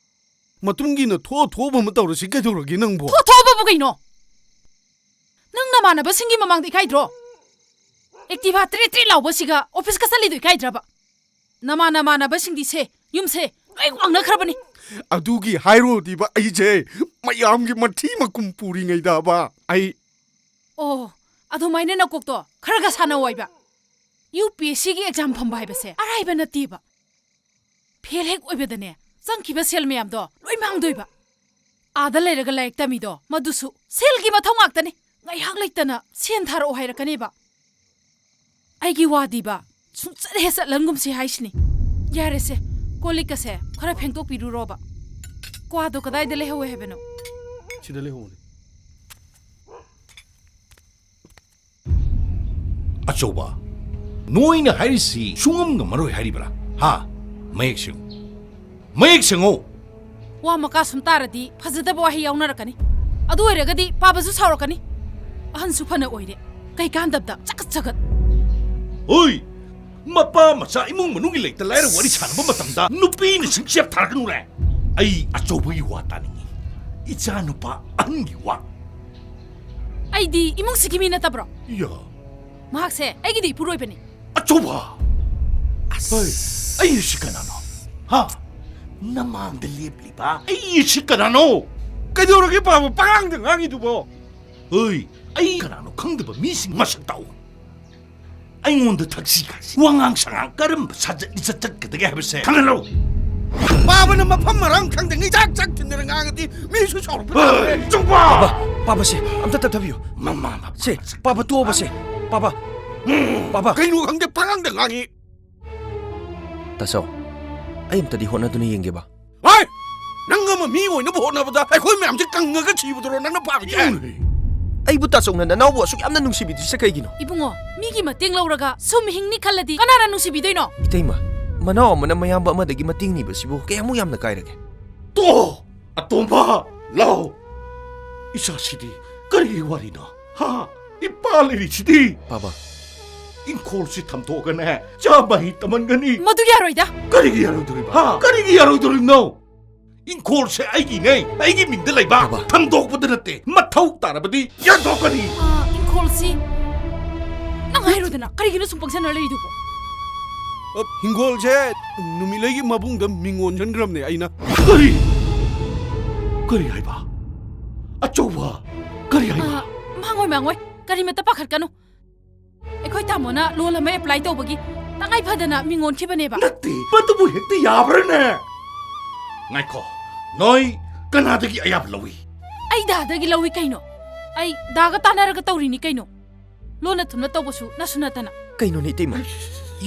ꯃꯇꯨꯡꯒꯤꯅ ꯊꯣꯛꯑ ꯊꯣꯛꯑꯕ ꯑꯃ ꯇꯧꯔꯁꯤ ꯀꯩꯗꯧꯔꯒꯦ ꯅꯪꯕꯣ? ꯊꯣꯛꯑ ꯊꯣꯛꯑꯕꯕꯨ ꯀꯩꯅꯣ? ꯅꯪ ꯅꯃꯥꯟꯅꯕꯁꯤꯡꯒꯤ ꯃꯃꯥꯡꯗ ꯏꯀꯥꯏꯗ꯭ꯔꯣ? ꯑꯦꯛꯇꯤꯚꯥ ꯇ꯭ꯔꯦꯠ ꯇ꯭ꯔꯦꯠ ꯂꯥꯎꯕꯁꯤꯒ ꯑꯣꯐꯤꯁꯀ ꯆꯠꯂꯤꯗꯣ ꯏꯀꯥꯏꯗ꯭ꯔꯕ? ꯅꯃꯥꯟ ꯅꯃꯥꯟꯅꯕꯁꯤꯡꯗꯤ ꯁꯦ, ꯌꯨꯝꯁꯦ ꯂꯣꯏ ꯋꯥꯡꯅꯈ꯭ꯔꯕꯅꯤ꯫ ꯑꯗꯨꯒꯤ ꯍꯥꯏꯔꯨꯔꯗꯤꯕ ꯑꯩꯁꯦ ꯃꯌꯥꯝꯒꯤ ꯃꯊꯤ ꯃꯀꯨꯝ ꯄꯨꯔꯤꯉꯩꯗꯕ ꯑꯩ ꯑꯣ, ꯑꯗꯨꯃꯥꯏꯅ ꯅꯀꯣꯛꯇꯣ ꯈꯔꯒ ꯁꯥꯟꯅꯧ ꯍꯥꯏꯕ꯫ ꯌꯨ ꯄꯤ ꯑꯦꯁ ꯁꯤꯒꯤ ꯑꯦꯛꯖꯥꯝ ꯐꯝꯕ ꯍꯥꯏꯕꯁꯦ ꯑꯔꯥꯏꯕ ꯅꯠꯇꯦꯕ꯫ ꯐꯦꯜ ꯍꯦꯛ ꯑꯣꯏꯕꯗꯅꯦ, ꯆꯪꯈꯤꯕ ꯁꯦꯜ ꯃꯌꯥꯝꯗꯣ ꯂꯣꯏ ꯃꯥꯡꯗꯣꯏꯕ꯫ ꯑꯥꯗ ꯂꯩꯔꯒ ꯂꯥꯏꯔꯤꯛ ꯇꯝꯃꯤꯗꯣ ꯃꯗꯨꯁꯨ ꯁꯦꯜꯒꯤ ꯃꯊꯧ ꯉꯥꯛꯇꯅꯤ꯫ ꯉꯥꯏꯍꯥꯛ ꯂꯩꯇꯅ ꯁꯦꯟ ꯊꯥꯔꯛꯑꯣ ꯍꯥꯏꯔꯛꯀꯅꯦꯕ꯫ ꯑꯩꯒꯤ ꯋꯥꯗꯤꯕ ꯁꯨꯡꯆꯠ ꯍꯦꯛ ꯆꯠꯍꯟꯒꯨꯝꯁꯤ ꯍꯥꯏꯁꯤꯅꯤ꯫ ꯌꯥꯔꯦꯁꯦ, ꯀꯣꯜ ꯂꯤꯛꯀꯁꯦ ꯈꯔ ꯐꯦꯡꯗꯣꯛꯄꯤꯔꯨꯔꯣꯕ꯫ ꯀ꯭ꯋꯥꯗꯣ ꯀꯗꯥꯏꯗ ꯂꯩꯍꯧꯋꯦ ꯍꯥꯏꯕꯅꯣ? ꯁꯤꯗ ꯂꯩꯍꯧꯕꯅꯤ꯫ ꯑꯆꯧꯕ, ꯅꯣꯏꯅ ꯍꯥꯏꯔꯤꯁꯤ ꯁꯨꯡꯉꯝ ꯉꯝꯃꯔꯣꯏ ꯍꯥꯏꯔꯤꯕ꯭ꯔꯥ? ꯍꯥ? ꯃꯌꯦꯛ ꯁꯦꯡꯉꯨ꯫ ꯃꯌꯦꯛ ꯁꯦꯡꯉꯨ꯫ ꯋꯥ ꯃꯀꯥ ꯁꯨꯝ ꯇꯥꯔꯗꯤ ꯐꯖꯗꯕ ꯋꯥꯍꯩ ꯌꯥꯎꯅꯔꯛꯀꯅꯤ꯫ ꯑꯗꯨ ꯑꯣꯏꯔꯒꯗꯤ ꯄꯥꯕꯁꯨ ꯁꯥꯎꯔꯛꯀꯅꯤ꯫ ꯑꯍꯟꯁꯨ ꯐꯅ ꯑꯣꯏꯔꯦ꯫ ꯀꯩ ꯀꯥꯟꯗꯕꯗ ꯆꯒꯠ ꯆꯒꯠ꯫ ꯍꯣꯏ! ꯃꯄꯥ ꯃꯆꯥ ꯏꯃꯨꯡ ꯃꯅꯨꯡꯒꯤ ꯂꯩꯇ ꯂꯥꯏꯔ ꯋꯥꯔꯤ ꯁꯥꯟꯅꯕ ꯃꯇꯝꯗ ꯅꯨꯄꯤꯅ ꯁꯤꯡꯆꯦꯞ ꯊꯥꯔꯛꯀꯅꯨꯔꯦ꯫ ꯑꯩ ꯑꯆꯧꯕꯒꯤ ꯋꯥ ꯇꯥꯅꯤꯡꯉꯤ꯫ ꯏꯆꯥ ꯅꯨꯄꯥ ꯑꯍꯟꯒꯤ ꯋꯥ꯫ ꯑꯩꯗꯤ ꯏꯃꯨꯡꯁꯤꯒꯤ ꯃꯤ ꯅꯠꯇꯕ꯭ꯔꯣ? ꯌꯥ꯫ ꯃꯍꯥꯛꯁꯦ ꯑꯩꯒꯤꯗꯤ ꯏꯄꯨꯔꯣꯏꯕꯅꯤ꯫ ꯑꯆꯧꯕ! ꯑꯁ! ꯍꯣꯏ, ꯑꯩꯁꯤ ꯀꯅꯥꯅꯣ? ꯍꯥ? ꯅꯃꯥꯡꯗ ꯂꯦꯞꯂꯤꯕ ꯑꯩꯁꯤ ꯀꯅꯥꯅꯣ? ꯀꯩꯗꯧꯔꯒꯦ ꯄꯥꯕ ꯄꯉꯥꯡꯗ ꯉꯥꯡꯉꯤꯗꯨꯕꯣ? ꯍꯣꯏ, ꯑꯩ ꯀꯅꯥꯅꯣ ꯈꯪꯗꯕ ꯃꯤꯁꯤꯡ ꯃꯁꯛ ꯇꯥꯛꯎ꯫ ꯑꯩꯉꯣꯟꯗ ꯊꯛꯁꯤ ꯈꯥꯁꯤ, ꯋꯥꯉꯥꯡ ꯁꯉꯥꯡ ꯀꯔꯝꯕ ꯁꯥꯖꯠ ꯂꯤꯆꯠ ꯆꯠꯀꯗꯒꯦ ꯍꯥꯏꯕꯁꯦ ꯈꯪꯍꯜꯂꯧ꯫ ꯄꯥꯕꯅ ꯃꯐꯝ ꯃꯔꯥꯡ ꯈꯪꯗꯉꯩ ꯆꯥꯛ ꯆꯥꯛ ꯊꯤꯟꯗꯅ ꯉꯥꯡꯉꯗꯤ ꯃꯤꯁꯨ ꯁꯥꯎꯔꯛꯄ ꯇꯥꯕꯅꯦ꯫ ꯆꯨꯝꯕ! ꯄꯥꯕ, ꯄꯥꯕꯁꯦ, ꯑꯝꯇ ꯇꯞꯊꯕꯤꯌꯨ꯫ ꯃꯃꯥ ꯃꯄꯥ ꯁꯦ, ꯄꯥꯕ ꯇꯣꯛꯑꯕꯁꯦ, ꯄꯥꯕ꯫ ꯄꯥꯕ꯫ ꯀꯩꯅꯣ ꯈꯪꯗꯦ, ꯄꯉꯥꯡꯗ ꯉꯥꯡꯉꯤ꯫ ꯇꯥꯆꯧ, ꯑꯩ ꯑꯝꯇꯗꯤ ꯍꯣꯠꯅꯗꯨꯅ ꯌꯦꯡꯒꯦꯕ꯫ ꯍꯣꯏ! ꯅꯪ ꯑꯃ ꯃꯤ ꯑꯣꯏꯅꯕ ꯍꯣꯠꯅꯕꯗ ꯑꯩꯈꯣꯏ ꯃꯌꯥꯝꯁꯦ ꯀꯪꯉꯒ ꯁꯤꯕꯗꯨꯔꯣ ꯅꯪꯅ ꯄꯥꯝꯃꯤꯁꯦ? ꯑꯩꯕꯨ ꯇꯥꯆꯧꯅ ꯅꯅꯥꯎꯕꯨ ꯑꯁꯨꯛ ꯌꯥꯝꯅ ꯅꯨꯡꯁꯤꯕꯤꯗ꯭ꯔꯤꯁꯦ ꯀꯩꯒꯤꯅꯣ? ꯏꯕꯨꯡꯉꯣ, ꯃꯤꯒꯤ ꯃꯇꯦꯡ ꯂꯧꯔꯒ ꯁꯨꯝ ꯍꯤꯡꯅꯤ ꯈꯜꯂꯗꯤ ꯀꯅꯥꯅ ꯅꯨꯡꯁꯤꯕꯤꯗꯣꯏꯅꯣ? ꯏꯇꯩꯃ, ꯃꯅꯥꯎ ꯑꯃꯅ ꯃꯌꯥꯝꯕ ꯑꯃꯗꯒꯤ ꯃꯇꯦꯡ ꯅꯤꯕꯁꯤꯕꯨ ꯀꯌꯥꯃꯨꯛ ꯌꯥꯝꯅ ꯀꯥꯏꯔꯒꯦ? ꯇꯣ! ꯑꯇꯣꯝꯕ, ꯂꯥꯎ! ꯏꯆꯥꯁꯤꯗꯤ ꯀꯔꯤꯒꯤ ꯋꯥꯔꯤꯅꯣ? ꯍꯥ? ꯏꯄꯥ ꯂꯩꯔꯤꯁꯤꯗꯤ! ꯄꯥꯕ꯫ ꯏꯪꯈꯣꯜꯁꯤ ꯊꯝꯗꯣꯛꯑꯒꯅꯦ, ꯆꯥ ꯃꯍꯤ ꯇꯝꯍꯟꯒꯅꯤ꯫ ꯃꯗꯨ ꯌꯥꯔꯣꯏꯗ꯫ ꯀꯔꯤꯒꯤ ꯌꯥꯔꯣꯏꯗꯣꯔꯤꯕ? ꯍꯥ? ꯀꯔꯤꯒꯤ ꯌꯥꯔꯣꯏꯗꯣꯔꯤꯕꯅꯣ? ꯏꯪꯈꯣꯜꯁꯦ ꯑꯩꯒꯤꯅꯦ, ꯑꯩꯒꯤ ꯃꯤꯡꯗ ꯂꯩꯕ꯫ ꯕꯥꯕꯥ꯫ ꯊꯝꯗꯣꯛꯄꯗ ꯅꯠꯇꯦ, ꯃꯊꯧ ꯇꯥꯔꯕꯗꯤ ꯌꯥꯟꯊꯣꯛꯀꯅꯤ꯫ ꯑꯥ, ꯏꯪꯈꯣꯜꯁꯤ ꯅꯪ ꯍꯥꯏꯔꯣꯗꯅ, ꯀꯔꯤꯒꯤꯅꯣ ꯁꯨꯝ ꯄꯪꯁꯟꯅ ꯂꯩꯔꯤꯗꯨꯕꯣ? ꯑ, ꯍꯤꯡꯒꯣꯜꯁꯦ ꯅꯨꯃꯤꯠꯂꯩꯒꯤ ꯃꯕꯨꯡꯗ ꯃꯤꯡ ꯑꯣꯟꯁꯤꯟꯈ꯭ꯔꯕꯅꯦ ꯑꯩꯅ꯫ ꯀꯔꯤ? ꯀꯔꯤ ꯍꯥꯏꯕ? ꯑꯆꯧꯕ! ꯀꯔꯤ ꯍꯥꯏꯕ? ꯑ, ꯃꯥꯡꯉꯣꯏ, ꯃꯥꯡꯉꯣꯏ꯫ ꯀꯔꯤꯃꯠꯇ ꯄꯥꯈꯠꯀꯅꯨ꯫ ꯑꯩꯈꯣꯏ ꯇꯥꯃꯣꯅ ꯂꯣꯟ ꯑꯃ ꯑꯦꯄ꯭ꯂꯥꯏ ꯇꯧꯕꯒꯤ ꯇꯉꯥꯏ ꯐꯗꯅ ꯃꯤꯡ ꯑꯣꯟꯈꯤꯕꯅꯦꯕ꯫ ꯅꯠꯇꯦ, ꯃꯗꯨꯕꯨ ꯍꯦꯛꯇ ꯌꯥꯕ꯭ꯔꯥꯅꯦ? ꯉꯥꯏꯈꯣ, ꯅꯣꯏ ꯀꯅꯥꯗꯒꯤ ꯑꯌꯥꯕ ꯂꯧꯏ? ꯑꯩ ꯗꯥꯗꯒꯤ ꯂꯧꯏ ꯀꯩꯅꯣ꯫ ꯑꯩ ꯗꯥꯒ ꯇꯥꯟꯅꯔꯒ ꯇꯧꯔꯤꯅꯤ ꯀꯩꯅꯣ꯫ ꯂꯣꯟꯅ ꯊꯨꯝꯅ ꯇꯧꯕꯁꯨ ꯅꯁꯨ ꯅꯠꯇꯅ꯫ ꯀꯩꯅꯣꯅꯦ ꯏꯇꯩꯃ?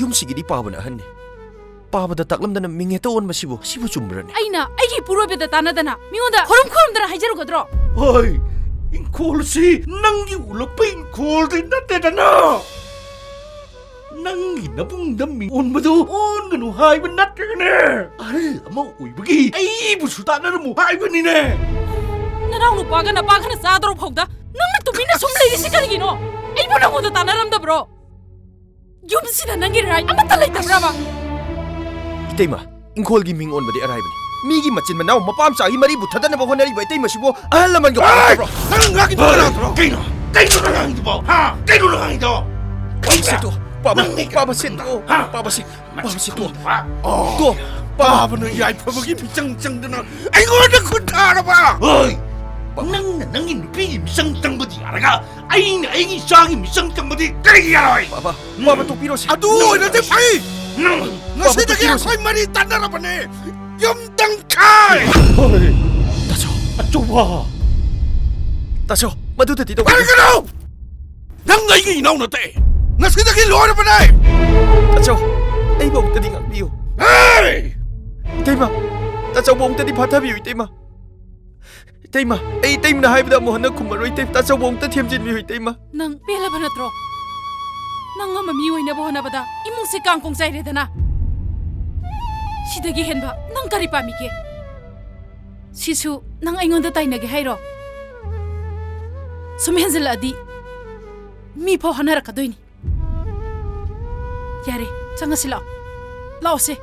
ꯌꯨꯝꯁꯤꯒꯤꯗꯤ ꯄꯥꯕꯅ ꯑꯍꯟꯅꯤ꯫ ꯄꯥꯕꯗ ꯇꯥꯛꯂꯝꯗꯅ ꯃꯤꯡ ꯍꯦꯛꯇ ꯑꯣꯟꯕꯁꯤꯕꯨ, ꯁꯤꯕꯨ ꯆꯨꯝꯕ꯭ꯔꯅꯦ? ꯑꯩꯅ ꯑꯩꯒꯤ ꯏꯄꯨꯔꯣꯏꯕꯗ ꯇꯥꯟꯅꯗꯅ ꯃꯤꯉꯣꯟꯗ ꯈꯨꯔꯨꯝ ꯈꯨꯔꯨꯝꯗꯅ ꯍꯥꯏꯖꯔꯨꯒꯗ꯭ꯔꯣ? ꯍꯣꯏ, ꯏꯪꯈꯣꯜꯁꯤ ꯅꯪꯒꯤ ꯎꯂꯛꯄ ꯏꯪꯈꯣꯜꯗꯤ ꯅꯠꯇꯦꯗꯅ꯫ ꯅꯪꯒꯤ ꯅꯕꯨꯡꯗ ꯃꯤꯡ ꯑꯣꯟꯕꯗꯨ ꯑꯣꯟꯒꯅꯨ ꯍꯥꯏꯕ ꯅꯠꯇ꯭ꯔꯒꯅꯦ? ꯑꯍꯜ ꯑꯃ ꯑꯣꯏꯕꯒꯤ ꯑꯩꯕꯨꯁꯨ ꯇꯥꯟꯅꯔꯝꯃꯨ ꯍꯥꯏꯕꯅꯤꯅꯦ꯫ ꯅꯅꯥꯎ ꯅꯨꯄꯥꯒ ꯅꯄꯥꯒꯅ ꯆꯥꯗꯧꯔ ꯐꯥꯎꯗ ꯅꯪꯅ ꯇꯨꯃꯤꯟꯅ ꯁꯨꯝ ꯂꯩꯔꯤꯁꯤ ꯀꯔꯤꯒꯤꯅꯣ? ꯑꯩꯕꯨ ꯅꯪꯉꯣꯟꯗ ꯇꯥꯟꯅꯔꯝꯗꯕ꯭ꯔꯣ? ꯌꯨꯝꯁꯤꯗ ꯅꯪꯒꯤ ꯔꯥꯏꯠ ꯑꯃꯠꯇ ꯂꯩꯇꯕ꯭ꯔꯕ? ꯏꯇꯩꯃ, ꯏꯪꯈꯣꯜꯒꯤ ꯃꯤꯡ ꯑꯣꯟꯕꯗꯤ ꯑꯔꯥꯏꯕꯅꯤ꯫ ꯃꯤꯒꯤ ꯃꯆꯤꯟ ꯃꯅꯥꯎ ꯃꯄꯥ ꯃꯆꯥꯒꯤ ꯃꯔꯤꯕꯨ ꯊꯗꯅꯕ ꯍꯣꯠꯅꯔꯤꯕ ꯏꯇꯩꯃꯁꯤꯕꯨ ꯑꯍꯜ ꯂꯃꯟꯒ ꯄꯥꯝꯅꯕ꯭ꯔꯣ? ꯅꯪ ꯉꯥꯡꯉꯤꯗꯣ ꯀꯅꯥꯗꯅꯣ? ꯀꯩꯅꯣ? ꯀꯩꯅꯣ ꯅꯪ ꯉꯥꯡꯉꯤꯗꯨꯕꯣ? ꯍꯥ? ꯀꯩꯅꯣ ꯅꯪ ꯉꯥꯡꯉꯤꯗꯣ? ꯄꯥꯕ ꯁꯦꯠꯇꯣ, ꯄꯥꯕ, ꯅꯪ ꯄꯥꯕ ꯁꯦꯠꯇꯣ, ꯍꯥ? ꯄꯥꯕ ꯁꯦꯠ, ꯄꯥꯕ ꯁꯦꯠꯇꯣ꯫ ꯃꯆꯤꯟ ꯄꯥꯕ꯫ ꯇꯣ, ꯄꯥꯕ꯫ ꯄꯥꯕꯅ ꯌꯥꯏꯐꯕꯒꯤ ꯃꯤꯆꯪ ꯆꯪꯗꯅ ꯑꯩꯉꯣꯟꯗ ꯈꯨꯠ ꯊꯥꯔꯕ? ꯍꯣꯏ, ꯅꯪꯅ ꯅꯪꯒꯤ ꯅꯨꯄꯤꯒꯤ ꯃꯤꯆꯪ ꯆꯪꯕꯗꯤ ꯌꯥꯔꯒ ꯑꯩꯅ ꯑꯩꯒꯤ ꯏꯆꯥꯒꯤ ꯃꯤꯆꯪ ꯆꯪꯕꯗꯤ ꯀꯔꯤꯒꯤ ꯌꯥꯔꯣꯏ? ꯄꯥꯕ, ꯄꯥꯕ ꯇꯣꯛꯄꯤꯔꯣꯁꯦ꯫ ꯑꯗꯨ ꯑꯣꯏꯔꯗꯤ ꯐꯩ꯫ ꯅꯪ ꯉꯁꯤꯗꯒꯤ ꯄꯥꯕ ꯇꯣꯛꯄꯤꯔꯣꯁꯦ꯫ ꯑꯩꯈꯣꯏ ꯃꯔꯤ ꯇꯠꯅꯔꯕꯅꯦ꯫ ꯌꯨꯝ ꯇꯪꯈꯥꯏ! ꯍꯣꯏ꯫ ꯇꯥꯆꯧ꯫ ꯑꯆꯧꯕ! ꯇꯥꯆꯧ, ꯃꯗꯨꯗꯗꯤ ꯇꯧꯕꯤꯒꯅꯨ! ꯄꯥꯏꯒꯅꯨ! ꯅꯪ ꯑꯩꯒꯤ ꯏꯅꯥꯎ ꯅꯠꯇꯦ! ꯉꯁꯤꯗꯒꯤ ꯂꯣꯏꯔꯕꯅꯦ! ꯇꯥꯆꯧ, ꯑꯩꯕꯨ ꯑꯃꯨꯛꯇꯗꯤ ꯉꯥꯛꯄꯤꯌꯨ꯫ ꯍꯦ! ꯏꯇꯩꯃ, ꯇꯥꯆꯧꯕꯨ ꯑꯃꯨꯛꯇꯗꯤ ꯐꯥꯊꯕꯤꯌꯨ, ꯏꯇꯩꯃ꯫ ꯏꯇꯩꯃ, ꯑꯩ ꯏꯇꯩꯃꯅ ꯍꯥꯏꯕꯗ ꯑꯃꯨꯛ ꯍꯟꯅ ꯈꯨꯝꯃꯔꯣꯏ, ꯏꯇꯩ-, ꯇꯥꯆꯧꯕꯨ ꯑꯃꯨꯛꯇ ꯊꯦꯝꯖꯤꯟꯕꯤꯌꯨ, ꯏꯇꯩꯃ꯫ ꯅꯪ ꯄꯦꯜꯂꯕ ꯅꯠꯇ꯭ꯔꯣ? ꯅꯪ ꯑꯃ ꯃꯤ ꯑꯣꯏꯅꯕ ꯍꯣꯠꯅꯕꯗ ꯏꯃꯨꯡꯁꯦ ꯀꯥꯡ ꯀꯣꯡ ꯆꯥꯏꯔꯦꯗꯅ꯫ ꯁꯤꯗꯒꯤ ꯍꯦꯟꯕ ꯅꯪ ꯀꯔꯤ ꯄꯥꯝꯃꯤꯒꯦ? ꯁꯤꯁꯨ ꯅꯪ ꯑꯩꯉꯣꯟꯗ ꯇꯥꯏꯅꯒꯦ ꯍꯥꯏꯔꯣ? ꯁꯨꯝ ꯍꯦꯟꯖꯤꯜꯂꯛꯑꯗꯤ ꯃꯤ ꯐꯥꯎ ꯍꯥꯠꯅꯔꯛꯀꯗꯣꯏꯅꯤ꯫ ꯌꯥꯔꯦ, ꯆꯪꯉꯁꯤ ꯂꯥꯛꯑꯣ꯫ ꯂꯥꯛꯑꯣꯁꯦ꯫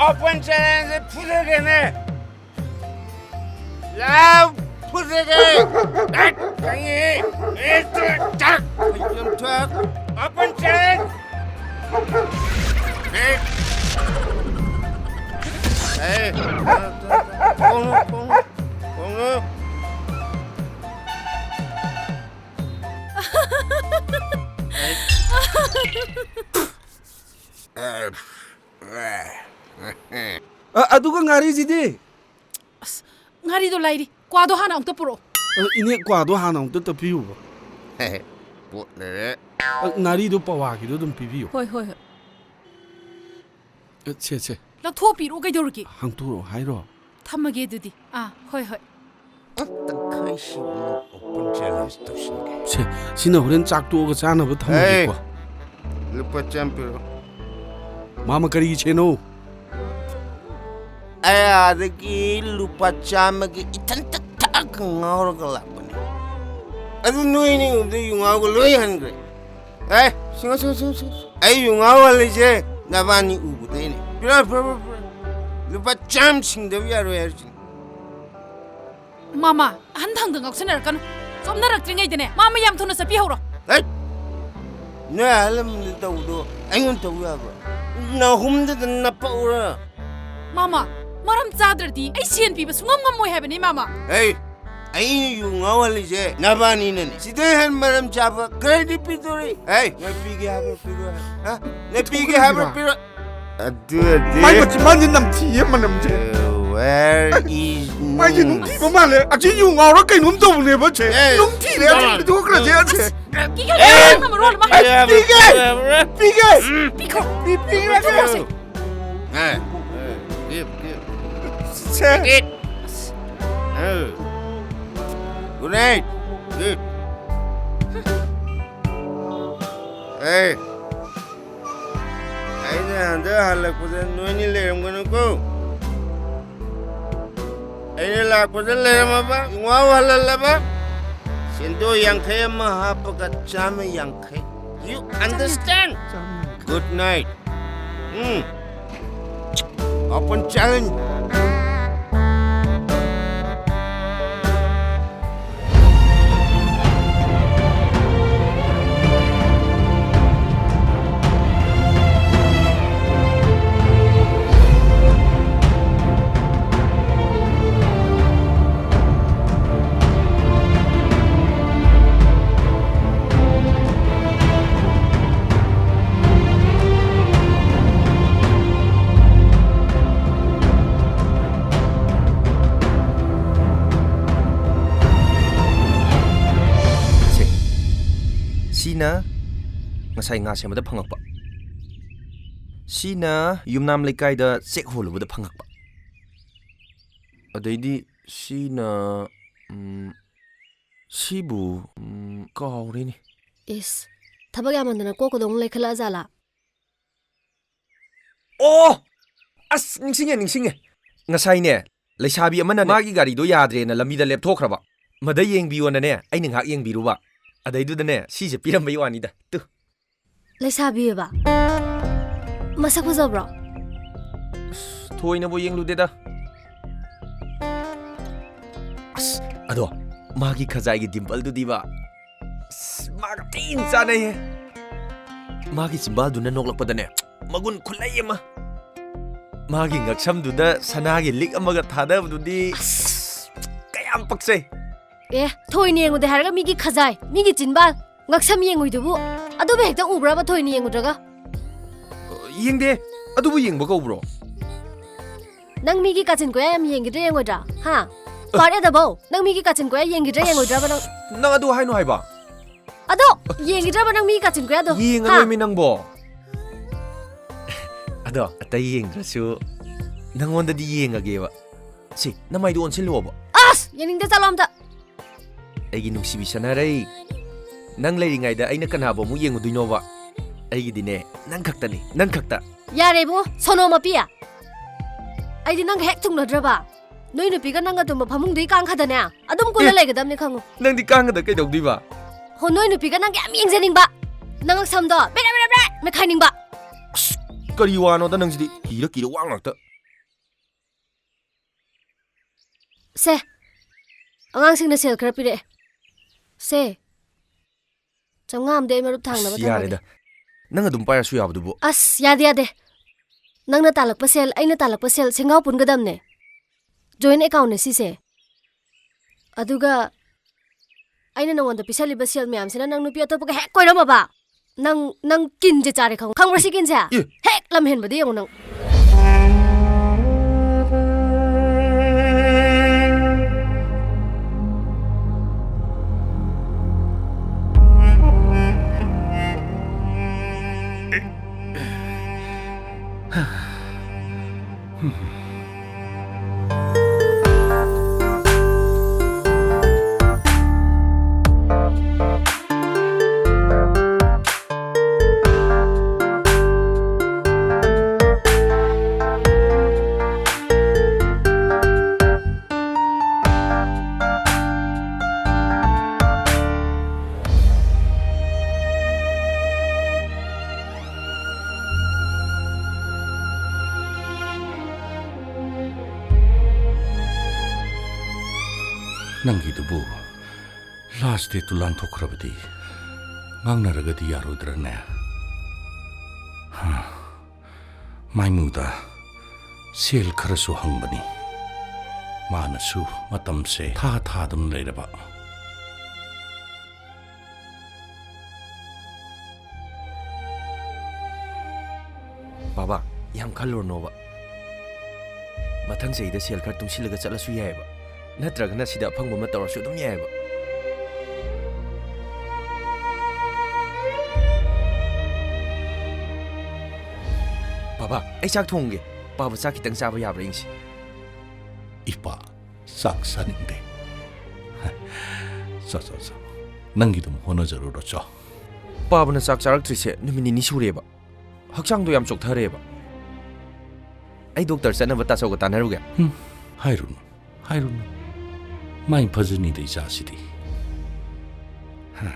Open challenge ꯐꯨꯗꯒꯦꯅꯦ꯫ ꯂꯥꯎ, ꯐꯨꯗꯒꯦ꯫ ꯑꯦ, ꯈꯪꯉꯦ꯫ ꯑꯦ, ꯆꯠ, ꯆꯠ꯫ ꯑꯩ ꯌꯥꯝ ꯊꯛ꯫ Open challenge꯫ ꯑꯦ꯫ ꯑꯦ, ꯊꯣꯡꯉꯨ, ꯊꯣꯡꯉꯨ, ꯊꯣꯡꯉꯨ꯫ ꯑ, ꯑꯗꯨꯒ ꯉꯥꯔꯤꯁꯤꯗꯤ? ꯑꯁ, ꯉꯥꯔꯤꯗꯣ ꯂꯩꯔꯤ꯫ ꯀ꯭ꯋꯥꯗꯣ ꯍꯥꯟꯅ ꯑꯃꯨꯛꯇ ꯄꯨꯔꯛꯑꯣ꯫ ꯑ, ꯏꯅꯦ, ꯀ꯭ꯋꯥꯗꯣ ꯍꯥꯟꯅ ꯑꯃꯨꯛꯇ ꯇꯞꯄꯤꯌꯨꯕ꯫ ꯄꯣꯠ ꯂꯩꯔꯦ꯫ ꯑ, ꯉꯥꯔꯤꯗꯣ ꯄꯋꯥꯒꯤꯗꯣ ꯑꯗꯨꯝ ꯄꯤꯕꯤꯌꯨ꯫ ꯍꯣꯏ, ꯍꯣꯏ, ꯍꯣꯏ꯫ ꯑ, ꯁꯦ, ꯁꯦ꯫ ꯂꯧꯊꯣꯛꯄꯤꯔꯛꯑꯣ ꯀꯩꯗꯧꯔꯒꯦ? ꯍꯥꯡꯇꯣꯔꯛꯑꯣ ꯍꯥꯏꯔꯣ? ꯊꯝꯃꯒꯦ ꯑꯗꯨꯗꯤ꯫ ꯑꯥ, ꯍꯣꯏ, ꯍꯣꯏ꯫ ꯑ, ꯇꯪꯈꯥꯏꯁꯤꯕꯨ open challenge ꯇꯧꯁꯤꯟꯒꯦ꯫ ꯁꯦ, ꯁꯤꯅ ꯍꯣꯔꯦꯟ ꯆꯥꯛ ꯇꯣꯛꯑꯒ ꯆꯥꯅꯕ ꯊꯝꯃꯒꯦꯀꯣ꯫ ꯑꯦ, ꯂꯨꯄꯥ ꯆꯥꯝ ꯄꯤꯔꯣ꯫ ꯃꯥꯃ, ꯀꯔꯤꯒꯤ ꯁꯦꯅꯣ? ꯑꯩ ꯑꯥꯗꯒꯤ ꯂꯨꯄꯥ ꯆꯥꯝꯃꯒꯤ ꯏꯊꯟꯇ ꯊꯛꯑꯒ ꯉꯥꯎꯔꯒ ꯂꯥꯛꯄꯅꯦ꯫ ꯑꯗꯨ ꯅꯣꯏ ꯑꯅꯤ ꯎꯕꯗ ꯌꯨ ꯉꯥꯎꯕ ꯂꯣꯏ ꯍꯟꯈ꯭ꯔꯦ꯫ ꯑꯦ, ꯁꯤꯡꯉꯣ, ꯁꯤꯡꯉꯣ, ꯁꯤꯡꯉꯣ, ꯁꯤꯡꯉꯣ꯫ ꯑꯩ ꯌꯨ ꯉꯥꯎ ꯍꯜꯂꯤꯁꯦ ꯅꯕꯥꯅꯤ ꯎꯕꯗꯩꯅꯦ꯫ ꯄꯤꯔꯛꯑꯣ, ꯄꯤꯔꯛꯑꯣ, ꯄꯤꯔꯛꯑꯣ꯫ ꯂꯨꯄꯥ ꯆꯥꯝ ꯁꯤꯡꯗꯕ ꯌꯥꯔꯣꯏ ꯍꯥꯏꯔꯤꯁꯤꯅꯦ꯫ ꯃꯥꯃ, ꯑꯍꯟ ꯊꯪꯗ ꯉꯥꯎꯁꯟꯅꯔꯛꯀꯅꯨ꯫ ꯆꯣꯞꯅꯔꯛꯇ꯭ꯔꯤꯉꯩꯗꯅꯦ, ꯃꯥꯃ ꯌꯥꯝ ꯊꯨꯅ ꯆꯠꯄꯤꯍꯧꯔꯣ꯫ ꯍꯩꯠ! ꯅꯣꯏ ꯑꯍꯜ ꯂꯃꯟꯗ ꯇꯧꯕꯗꯣ ꯑꯩꯉꯣꯟꯗ ꯇꯧ ꯌꯥꯕ꯭ꯔꯣ? ꯅꯍꯨꯝꯗꯨꯗ ꯅꯞꯄꯛꯎꯔ? ꯃꯥꯃ, ꯃꯔꯝ ꯆꯥꯗ꯭ꯔꯗꯤ ꯑꯩ ꯁꯦꯟ ꯄꯤꯕ ꯁꯨꯡꯉꯝ ꯉꯝꯃꯣꯏ ꯍꯥꯏꯕꯅꯤ, ꯃꯥꯃ꯫ ꯍꯩ! ꯑꯩꯅ ꯌꯨ ꯉꯥꯎꯍꯜꯂꯤꯁꯦ ꯅꯕꯥꯅꯤꯅꯅꯤ꯫ ꯁꯤꯗꯩ ꯍꯦꯟ ꯃꯔꯝ ꯆꯥꯕ ꯀꯔꯤꯗꯤ ꯄꯤꯗꯣꯔꯤ? ꯍꯩ! ꯅꯣꯏ ꯄꯤꯒꯦ ꯍꯥꯏꯕ꯭ꯔꯣ, ꯄꯤꯔꯣꯏ ꯍꯥꯏꯕ꯭ꯔꯣ? ꯍꯥ? ꯅꯣꯏ ꯄꯤꯒꯦ ꯍꯥꯏꯕ꯭ꯔꯣ, ꯄꯤꯔꯣꯏ? ꯑꯗꯨꯗꯤ ꯃꯥꯏ ꯃꯆꯤꯟ-, ꯃꯥꯁꯦ ꯅꯝꯊꯤꯌꯦ ꯃꯅꯝꯁꯦ꯫ Where is ꯃꯥꯏꯁꯦ ꯅꯨꯡꯊꯤꯕ ꯃꯥꯜꯂꯦ꯫ ꯑꯁꯤ ꯌꯨ ꯉꯥꯎꯔ ꯀꯩꯅꯣꯝ ꯇꯧꯕꯅꯦꯕ ꯁꯦ꯫ ꯑꯦ, ꯅꯨꯡꯊꯤꯔꯦ꯫ ꯑꯁꯤ ꯄꯤꯊꯣꯛꯈ꯭ꯔꯁꯦ ꯑꯁꯦ꯫ ꯄꯤꯈꯣ, ꯑꯦ, ꯄꯤꯈꯣ, ꯃꯔꯣꯜ ꯑꯃ꯫ ꯄꯤꯒꯦ, ꯄꯤꯒꯦ, ꯄꯤꯒꯦ꯫ ꯄꯤꯈꯣ꯫ ꯄꯤ-, ꯄꯤꯔꯒꯦ꯫ ꯄꯤꯊꯣꯛꯈ꯭ꯔꯁꯦ꯫ ꯑꯦ, ꯑꯦ, give, give꯫ Say. Take it꯫ A. Good night꯫ Good꯫ ꯑꯦ꯫ ꯑꯩꯅ ꯍꯟꯗꯛ ꯍꯜꯂꯛꯄꯗ ꯅꯣꯏꯅꯤ ꯂꯩꯔꯝꯒꯅꯨꯀꯣ꯫ ꯑꯩꯅ ꯂꯥꯛꯄꯗ ꯂꯩꯔꯝꯃꯕ, ꯌꯨꯉꯥꯎ ꯍꯜꯍꯜꯂꯕ, ꯁꯦꯟꯗꯣꯏ ꯌꯥꯡꯈꯩ ꯑꯃ ꯍꯥꯞꯄꯒ ꯆꯥꯝꯃ ꯌꯥꯡꯈꯩ꯫ You understand? ꯆꯥꯝꯃ ꯌꯥꯡꯈꯩ꯫ Good night꯫ ꯎꯝ꯫ Open challenge. ꯁꯦ, ꯁꯤꯅ ꯉꯁꯥꯏ ꯉꯥ ꯁꯦꯝꯕꯗ ꯐꯪꯉꯛꯄ꯫ ꯁꯤꯅ ꯌꯨꯝꯅꯥꯝ ꯂꯩꯀꯥꯏꯗ ꯆꯦꯛ ꯍꯣꯜꯂꯨꯕꯗ ꯐꯪꯉꯛꯄ꯫ ꯑꯗꯩꯗꯤ ꯁꯤꯅ, ꯎꯝ, ꯁꯤꯕꯨ, ꯎꯝ, ꯀꯥꯎꯔꯦꯅꯦ꯫ ꯏꯁ, ꯊꯕꯛ ꯌꯥꯝꯃꯟꯗꯅ ꯀꯣꯛꯀꯗꯣ ꯑꯃꯨꯛ ꯂꯩꯈꯠꯂꯛꯑ ꯖꯥꯠꯂꯥ? ꯑꯣ! ꯑꯁ, ꯅꯤꯡꯁꯤꯡꯉꯦ, ꯅꯤꯡꯁꯤꯡꯉꯦ꯫ ꯉꯁꯥꯏꯅꯦ, ꯂꯩꯁꯥꯕꯤ ꯑꯃꯅꯅꯦ, ꯃꯥꯒꯤ ꯒꯥꯔꯤꯗꯣ ꯌꯥꯗ꯭ꯔꯦꯅ ꯂꯝꯕꯤꯗ ꯂꯦꯞꯊꯣꯛꯈ꯭ꯔꯕ꯫ ꯃꯗ ꯌꯦꯡꯕꯤꯌꯣꯅꯅꯦ, ꯑꯩꯅ ꯉꯥꯏꯍꯥꯛ ꯌꯦꯡꯕꯤꯔꯨꯕ꯫ ꯑꯗꯩꯗꯨꯗꯅꯦ, ꯁꯤꯁꯦ ꯄꯤꯔꯝꯕꯩ ꯋꯥꯅꯤꯗ꯫ ꯇꯨ꯫ ꯂꯩꯁꯥꯕꯤꯑꯕ? ꯃꯁꯛ ꯐꯖꯕ꯭ꯔꯣ? ꯑꯁ, ꯊꯣꯏꯅꯕꯨ ꯌꯦꯡꯂꯨꯗꯦꯗ꯫ ꯑꯁ, ꯑꯗꯣ ꯃꯥꯒꯤ ꯈꯖꯥꯏꯒꯤ ꯗꯤꯝꯄꯜꯗꯨꯗꯤꯕ, ꯑꯁ, ꯃꯥꯒ ꯊꯤꯅ ꯆꯥꯟꯅꯩꯍꯦ꯫ ꯃꯥꯒꯤ ꯆꯤꯝꯕꯥꯜꯗꯨꯅ ꯅꯣꯛꯂꯛꯄꯗꯅꯦ, ꯃꯒꯨꯟ ꯈꯨꯠꯂꯩ ꯑꯃ꯫ ꯃꯥꯒꯤ ꯉꯛꯁꯝꯗꯨꯗ ꯁꯅꯥꯒꯤ ꯂꯤꯛ ꯑꯃꯒ ꯊꯥꯗꯕꯗꯨꯗꯤ, ꯑꯁ, ꯀꯌꯥꯝ ꯄꯛꯆꯩ꯫ ꯑꯦ, ꯊꯣꯏꯅ ꯌꯦꯡꯉꯨꯗꯦ ꯍꯥꯏꯔꯒ ꯃꯤꯒꯤ ꯈꯖꯥꯏ, ꯃꯤꯒꯤ ꯆꯤꯟꯕꯥꯜ, ꯉꯛꯁꯝ ꯌꯦꯡꯉꯨꯏꯗꯨꯕꯨ? ꯑꯗꯨꯕꯨ ꯍꯦꯛꯇ ꯎꯕ꯭ꯔꯕ ꯊꯣꯏꯅ ꯌꯦꯡꯉꯨꯗ꯭ꯔꯒ? ꯌꯦꯡꯗꯦ꯫ ꯑꯗꯨꯕꯨ ꯌꯦꯡꯕ ꯀꯧꯕ꯭ꯔꯣ? ꯅꯪ ꯃꯤꯒꯤ ꯀꯥꯆꯤꯟ ꯀꯣꯌꯥ ꯌꯥꯝ ꯌꯦꯡꯈꯤꯗ꯭ꯔꯥ ꯌꯦꯡꯉꯣꯏꯗ꯭ꯔꯥ? ꯍꯥ? ꯄꯥꯔꯠ ꯑꯦꯗꯕꯧ ꯅꯪ ꯃꯤꯒꯤ ꯀꯥꯆꯤꯟ ꯀꯣꯌꯥ ꯌꯦꯡꯈꯤꯗ꯭ꯔꯥ ꯌꯦꯡꯉꯣꯏꯗ꯭ꯔꯕ ꯅꯪ? ꯅꯪ ꯑꯗꯨ ꯍꯥꯏꯅꯣ ꯍꯥꯏꯕ? ꯑꯗꯣ ꯌꯦꯡꯈꯤꯗ꯭ꯔꯕ ꯅꯪ ꯃꯤꯒꯤ ꯀꯥꯆꯤꯟ ꯀꯣꯌꯥꯗꯣ? ꯍꯥ? ꯌꯦꯡꯉꯔꯣꯏꯃꯤ ꯅꯪꯕꯣ꯫ ꯑꯗꯣ ꯑꯇꯩ ꯌꯦꯡꯗ꯭ꯔꯁꯨ ꯅꯪꯉꯣꯟꯗꯗꯤ ꯌꯦꯡꯉꯒꯦꯕ꯫ ꯁꯤ, ꯅꯃꯥꯏꯗꯣ ꯑꯣꯟꯁꯤꯜꯂꯣꯕ꯫ ꯑꯁ! ꯌꯦꯡꯅꯤꯡꯗꯦ, ꯆꯠꯂꯣ ꯑꯝꯇ꯫ ꯑꯩꯒꯤ ꯅꯨꯡꯁꯤꯕꯤ ꯁꯅꯥꯔꯩ, ꯅꯪ ꯂꯩꯔꯤꯉꯩꯗ ꯑꯩꯅ ꯀꯅꯥꯕꯨ ꯑꯃꯨꯛ ꯌꯦꯡꯉꯨꯗꯣꯏꯅꯣꯕ? ꯑꯩꯒꯤꯗꯤꯅꯦ, ꯅꯪ ꯈꯛꯇꯅꯤ, ꯅꯪ ꯈꯛꯇ꯫ ꯌꯥꯔꯦ ꯏꯕꯨꯡꯉꯣ, ꯁꯣꯅꯣ ꯃꯄꯤ꯫ ꯑꯩꯗꯤ ꯅꯪꯒ ꯍꯦꯛ ꯊꯨꯡꯅꯗ꯭ꯔꯕ? ꯅꯣꯏ ꯅꯨꯄꯤꯒ ꯅꯪꯒ ꯇꯨꯝꯕ ꯐꯃꯨꯡꯗꯨꯒꯤ ꯀꯥꯡꯈꯗꯅꯦ ꯑꯗꯨꯝ ꯀꯨꯜꯂ ꯑꯦ! ꯂꯩꯒꯗꯕꯅꯤ ꯈꯪꯉꯨ꯫ ꯅꯪꯗꯤ ꯀꯥꯡꯈꯗ ꯀꯩꯗꯧꯗꯣꯏꯕ? ꯍꯣ, ꯅꯣꯏ ꯅꯨꯄꯤꯒ ꯅꯪꯒ ꯌꯥꯝ ꯌꯦꯡꯖꯅꯤꯡꯕ꯫ ꯅꯪ ꯁꯝꯗꯣ ꯕꯦꯔꯦ ꯕꯦꯔꯦ ꯕꯦꯔꯦ ꯃꯦꯠꯈꯥꯏꯅꯤꯡꯕ꯫ ꯑꯁ, ꯀꯔꯤ ꯋꯥꯅꯣꯗ ꯅꯪꯁꯤꯗꯤ, ꯀꯤꯔ ꯀꯤꯔ ꯋꯥ ꯉꯥꯛꯇ꯫ ꯁꯦ, ꯑꯉꯥꯡꯁꯤꯡꯅ ꯁꯦꯜ ꯈꯔ ꯄꯤꯔꯛꯑꯦ꯫ ꯁꯦ, ꯆꯥꯝꯃꯉꯥ ꯑꯃꯗꯤ ꯑꯩ ꯃꯔꯨꯞ ꯊꯥꯡꯅꯕ ꯑꯁ, ꯊꯝꯃꯒꯦ꯫ ꯌꯥꯔꯦꯗ꯫ ꯅꯪ ꯑꯗꯨꯝ ꯄꯥꯏꯔꯁꯨ ꯌꯥꯕꯗꯨꯕꯨ꯫ ꯑꯁ, ꯌꯥꯗꯦ, ꯌꯥꯗꯦ꯫ ꯅꯪꯅ ꯇꯥꯜꯂꯛꯄ ꯁꯦꯜ, ꯑꯩꯅ ꯇꯥꯜꯂꯛꯄ ꯁꯦꯜ, ꯁꯦꯡꯒꯥꯎ ꯄꯨꯟꯒꯗꯕꯅꯦ꯫ Joint accountꯅꯦ ꯁꯤꯁꯦ꯫ ꯑꯗꯨꯒ ꯑꯩꯅ ꯅꯉꯣꯟꯗ ꯄꯤꯁꯜꯂꯤꯕ ꯁꯦꯜ ꯃꯌꯥꯝꯁꯤꯅ ꯅꯪ ꯅꯨꯄꯤ ꯑꯇꯣꯞꯄꯒ ꯍꯦꯛ ꯀꯣꯏꯔꯝꯃꯕ, ꯅꯪ, ꯅꯪ ꯀꯤꯟꯁꯦ ꯆꯥꯔꯦ ꯈꯪꯉꯨ꯫ ꯈꯪꯕ꯭ꯔꯥ ꯁꯤ ꯀꯤꯟꯁꯦ? ꯑꯦ! ꯍꯦꯛ ꯂꯝꯍꯦꯟꯕꯗꯤ ꯌꯦꯡꯉꯨ ꯅꯪ꯫ ꯅꯪꯒꯤꯗꯨꯕꯨ last dateꯇꯨ ꯂꯥꯟꯊꯣꯛꯈ꯭ꯔꯕꯗꯤ ꯉꯥꯡꯅꯔꯒꯗꯤ ꯌꯥꯔꯣꯏꯗ꯭ꯔꯅꯦ? ꯍꯥ, ꯃꯥꯏꯃꯨꯗ ꯁꯦꯜ ꯈꯔꯁꯨ ꯍꯪꯕꯅꯤ꯫ ꯃꯥꯅꯁꯨ ꯃꯇꯝꯁꯦ ꯊꯥ ꯊꯥꯗꯨꯅ ꯂꯩꯔꯕ꯫ ꯕꯥꯕꯥ, ꯌꯥꯝ ꯈꯜꯂꯨꯔꯅꯣꯕ꯫ ꯃꯊꯪ ꯆꯍꯤꯗ ꯁꯦꯜ ꯈꯔ ꯇꯨꯡꯁꯤꯜꯂꯒ ꯆꯠꯂꯁꯨ ꯌꯥꯏꯑꯕ꯫ ꯅꯠꯇ꯭ꯔꯒꯅ ꯁꯤꯗ ꯑꯐꯪꯕ ꯑꯃ ꯇꯧꯔꯁꯨ ꯑꯗꯨꯝ ꯌꯥꯏꯑꯕ꯫ ꯕꯥꯕꯥ, ꯑꯩ ꯆꯥꯛ ꯊꯣꯡꯒꯦ꯫ ꯄꯥꯕ ꯆꯥꯛ ꯈꯤꯇꯪ ꯆꯥꯕ ꯌꯥꯕ꯭ꯔꯥ ꯌꯦꯡꯁꯤ꯫ ꯏꯄꯥ, ꯆꯥꯛ ꯆꯥꯅꯤꯡꯗꯦ꯫ ꯆꯣ, ꯆꯣ, ꯆꯣ꯫ ꯅꯪꯒꯤꯗꯨꯝ ꯍꯣꯠꯅꯖꯔꯨꯔꯣ, ꯆꯣ꯫ ꯄꯥꯕꯅ ꯆꯥꯛ ꯆꯥꯔꯛꯇ꯭ꯔꯤꯁꯦ ꯅꯨꯃꯤꯠ ꯅꯤꯅꯤ ꯁꯨꯔꯦꯕ꯫ ꯍꯛꯆꯥꯡꯗꯣ ꯌꯥꯝ ꯆꯣꯛꯊꯔꯦꯕ꯫ ꯑꯩ ꯗꯣꯛꯇꯔ ꯆꯠꯅꯕ ꯇꯥꯆꯧꯒ ꯇꯥꯟꯅꯔꯨꯒꯦ꯫ ꯍꯨꯝ, ꯍꯥꯏꯔꯨꯅꯨ, ꯍꯥꯏꯔꯨꯅꯨ꯫ ꯃꯥꯏ ꯐꯖꯅꯤꯗ ꯏꯆꯥꯁꯤꯗꯤ꯫ ꯍꯥ꯫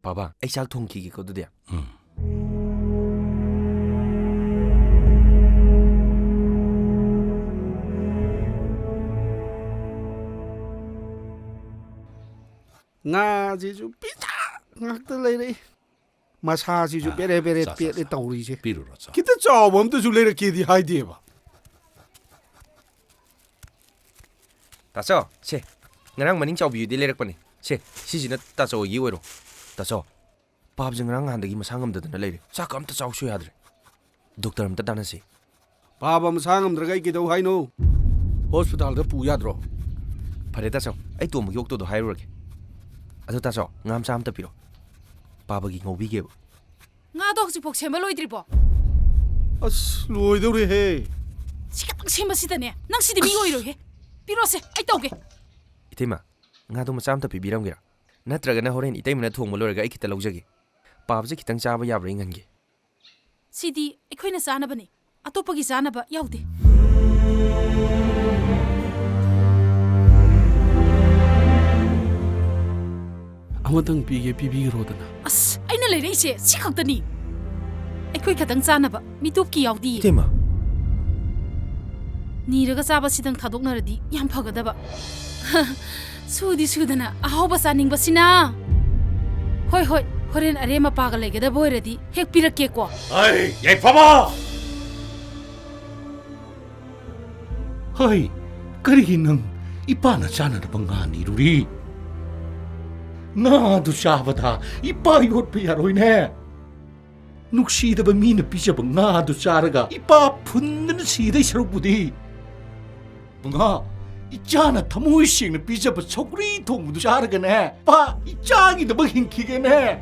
ꯕꯥꯕꯥ, ꯑꯩ ꯆꯥꯛ ꯊꯣꯡꯈꯤꯒꯦꯀꯣ ꯑꯗꯨꯗꯤ꯫ ꯎꯝ꯫ ꯉꯥꯁꯤꯁꯨ ꯄꯤꯖꯥ ꯉꯥꯛꯇ ꯂꯩꯔꯛꯏ꯫ ꯃꯁꯥꯁꯤꯁꯨ ꯑꯥ, ꯕꯦꯔꯦ ꯕꯦꯔꯦ ꯆꯥ, ꯆꯥ, ꯄꯦꯠꯂꯦ ꯆꯥ꯫ ꯇꯧꯔꯤꯁꯦ꯫ ꯄꯤꯔꯨꯔꯣ, ꯆꯥ꯫ ꯈꯤꯇ ꯆꯥꯎꯕ ꯑꯝꯇꯁꯨ ꯂꯩꯔꯛꯀꯦꯗꯤ ꯍꯥꯏꯗꯦꯕ꯫ ꯇꯥꯆꯧ, ꯁꯦ, ꯉꯔꯥꯡ ꯃꯅꯤꯡ ꯆꯥꯎꯕꯤꯗꯨꯗꯤ ꯂꯩꯔꯛꯄꯅꯦ꯫ ꯁꯦ, ꯁꯤꯁꯤꯅ ꯇꯥꯆꯧ ꯍꯣꯏꯒꯤ ꯑꯣꯏꯔꯣ꯫ ꯇꯥꯆꯧ, ꯄꯥꯞꯁꯦ ꯉꯔꯥꯡ ꯅꯍꯥꯟꯗꯒꯤ ꯃꯁꯥ ꯉꯝꯗꯗꯅ ꯂꯩꯔꯦ꯫ ꯆꯥꯛꯀ ꯑꯝꯇ ꯆꯥꯎꯁꯨ ꯌꯥꯗ꯭ꯔꯦ꯫ ꯗꯣꯛꯇꯔ ꯑꯝꯇ ꯇꯥꯟꯅꯁꯤ꯫ ꯄꯥꯕ ꯃꯁꯥ ꯉꯝꯗ꯭ꯔꯒ ꯑꯩ ꯀꯩꯗꯧ ꯍꯥꯏꯅꯣ? ꯍꯣꯁꯄꯤꯇꯥꯜꯗ ꯄꯨ ꯌꯥꯗ꯭ꯔꯣ? ꯐꯔꯦ ꯇꯥꯆꯧ, ꯑꯩ ꯇꯣꯝꯕꯒꯤ ꯑꯣꯛꯇꯣꯗꯣ ꯍꯥꯏꯔꯨꯔꯒꯦ꯫ ꯑꯗꯣ ꯇꯥꯆꯧ, ꯉꯥ ꯃꯆꯥ ꯑꯝꯇ ꯄꯤꯔꯣ꯫ ꯄꯥꯕꯒꯤ ꯉꯧꯕꯤꯒꯦꯕ꯫ ꯉꯥꯗꯣ ꯍꯧꯖꯤꯛꯐꯥꯎ ꯁꯦꯝꯕ ꯂꯣꯏꯗ꯭ꯔꯤꯕꯣ? ꯑꯁ, ꯂꯣꯏꯗꯧꯔꯦꯍꯦ꯫ ꯁꯤ ꯈꯛꯇꯪ ꯁꯦꯝꯕꯁꯤꯗꯅꯦ, ꯅꯪ ꯁꯤꯗꯤ ꯃꯤ ꯑꯣꯏꯔꯣꯏꯍꯦ꯫ ꯄꯤꯔꯣꯁꯦ, ꯑꯩ ꯇꯧꯒꯦ꯫ ꯏꯇꯩꯃ, ꯉꯥꯗꯣ ꯃꯆꯥ ꯑꯝꯇ ꯄꯤꯕꯤꯔꯝꯒꯦꯔꯥ? ꯅꯠꯇ꯭ꯔꯒꯅ ꯍꯣꯔꯦꯟ ꯏꯇꯩꯃꯅ ꯊꯣꯡꯕ ꯂꯣꯏꯔꯒ ꯑꯩ ꯈꯤꯇ ꯂꯧꯖꯒꯦ꯫ ꯄꯥꯕꯁꯦ ꯈꯤꯇꯪ ꯆꯥꯕ ꯌꯥꯕ꯭ꯔꯥ ꯌꯦꯡꯍꯟꯒꯦ꯫ ꯁꯤꯗꯤ ꯑꯩꯈꯣꯏꯅ ꯆꯥꯅꯕꯅꯤ, ꯑꯇꯣꯞꯄꯒꯤ ꯆꯥꯅꯕ ꯌꯥꯎꯗꯦ꯫ ꯑꯃꯇꯪ ꯄꯤꯒꯦ, ꯄꯤꯕꯤꯈ꯭ꯔꯣꯗꯅ꯫ ꯑꯁ, ꯑꯩꯅ ꯂꯩꯔꯛꯏꯁꯦ ꯁꯤ ꯈꯛꯇꯅꯤ꯫ ꯑꯩꯈꯣꯏ ꯈꯛꯇꯪ ꯆꯥꯅꯕ, ꯃꯤꯇꯣꯞꯀꯤ ꯌꯥꯎꯗꯤꯌꯦ꯫ ꯏꯇꯩꯃ꯫ ꯅꯤꯔꯒ ꯆꯥꯕꯁꯤꯗꯪ ꯊꯥꯗꯣꯛꯅꯔꯗꯤ ꯌꯥꯝ ꯐꯒꯗꯕ꯫ ꯁꯨꯗꯤ ꯁꯨꯗꯅ ꯑꯍꯥꯎꯕ ꯆꯥꯅꯤꯡꯕꯁꯤꯅ꯫ ꯍꯣꯏ, ꯍꯣꯏ, ꯍꯣꯔꯦꯟ ꯑꯔꯦꯝ ꯑꯄꯥꯒ ꯂꯩꯒꯗꯕ ꯑꯣꯏꯔꯗꯤ ꯍꯦꯛ ꯄꯤꯔꯛꯀꯦꯀꯣ꯫ ꯑꯩ ꯌꯥꯏꯐꯕ! ꯍꯩ, ꯀꯔꯤꯒꯤ ꯅꯪ ꯏꯄꯥꯅ ꯆꯥꯅꯅꯕ ꯉꯥ ꯅꯤꯔꯨꯔꯤ? ꯉꯥꯗꯨ ꯆꯥꯕꯗ ꯏꯄꯥ ꯌꯣꯠꯄ ꯌꯥꯔꯣꯏꯅꯦ꯫ ꯅꯨꯡꯁꯤꯗꯕ ꯃꯤꯅ ꯄꯤꯖꯕ ꯉꯥꯗꯨ ꯆꯥꯔꯒ ꯏꯄꯥ ꯐꯨꯟꯗꯅ ꯁꯤꯗꯩ ꯁꯔꯨꯛꯄꯨꯗꯤ, ꯉꯥ, ꯏꯆꯥꯅ ꯊꯃꯣꯏ ꯁꯦꯡꯅ ꯄꯤꯖꯕ ꯁꯧꯒ꯭ꯔꯤ ꯊꯣꯡꯕꯗꯨ ꯆꯥꯔꯒꯅꯦ, ꯄꯥ, ꯏꯆꯥꯒꯤꯗꯃꯛ ꯍꯤꯡꯈꯤꯒꯦꯅꯦ꯫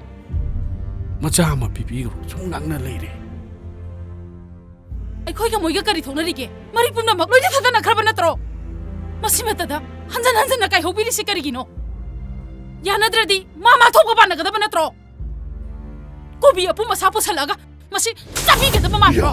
ꯃꯆꯥ ꯑꯃ ꯄꯤꯕꯤꯈ꯭ꯔꯣ, ꯁꯨꯝ ꯉꯥꯡꯅ ꯂꯩꯔꯦ꯫ ꯑꯩꯈꯣꯏꯒ ꯃꯣꯏꯒ ꯀꯔꯤ ꯊꯣꯛꯅꯔꯤꯒꯦ? ꯃꯔꯤ ꯄꯨꯝꯅꯃꯛ ꯂꯣꯏꯅ ꯊꯥꯗꯅꯈ꯭ꯔꯕ ꯅꯠꯇ꯭ꯔꯣ? ꯃꯁꯤꯃꯇꯗ ꯍꯟꯖꯟ ꯍꯟꯖꯟꯅ ꯀꯥꯏꯍꯧꯕꯤꯔꯤꯁꯤ ꯀꯔꯤꯒꯤꯅꯣ? ꯌꯥꯅꯗ꯭ꯔꯗꯤ ꯃꯥ ꯃꯥ ꯊꯣꯛꯄ ꯄꯥꯟꯅꯒꯗꯕ ꯅꯠꯇ꯭ꯔꯣ? ꯀꯣꯕꯤ ꯑꯄꯨꯝ ꯑꯁꯥ ꯄꯨꯁꯜꯂꯛꯑꯒ ꯃꯁꯤ ꯆꯥꯕꯤꯒꯗꯕ ꯃꯥꯟꯕ꯭ꯔꯣ? ꯌꯥ꯫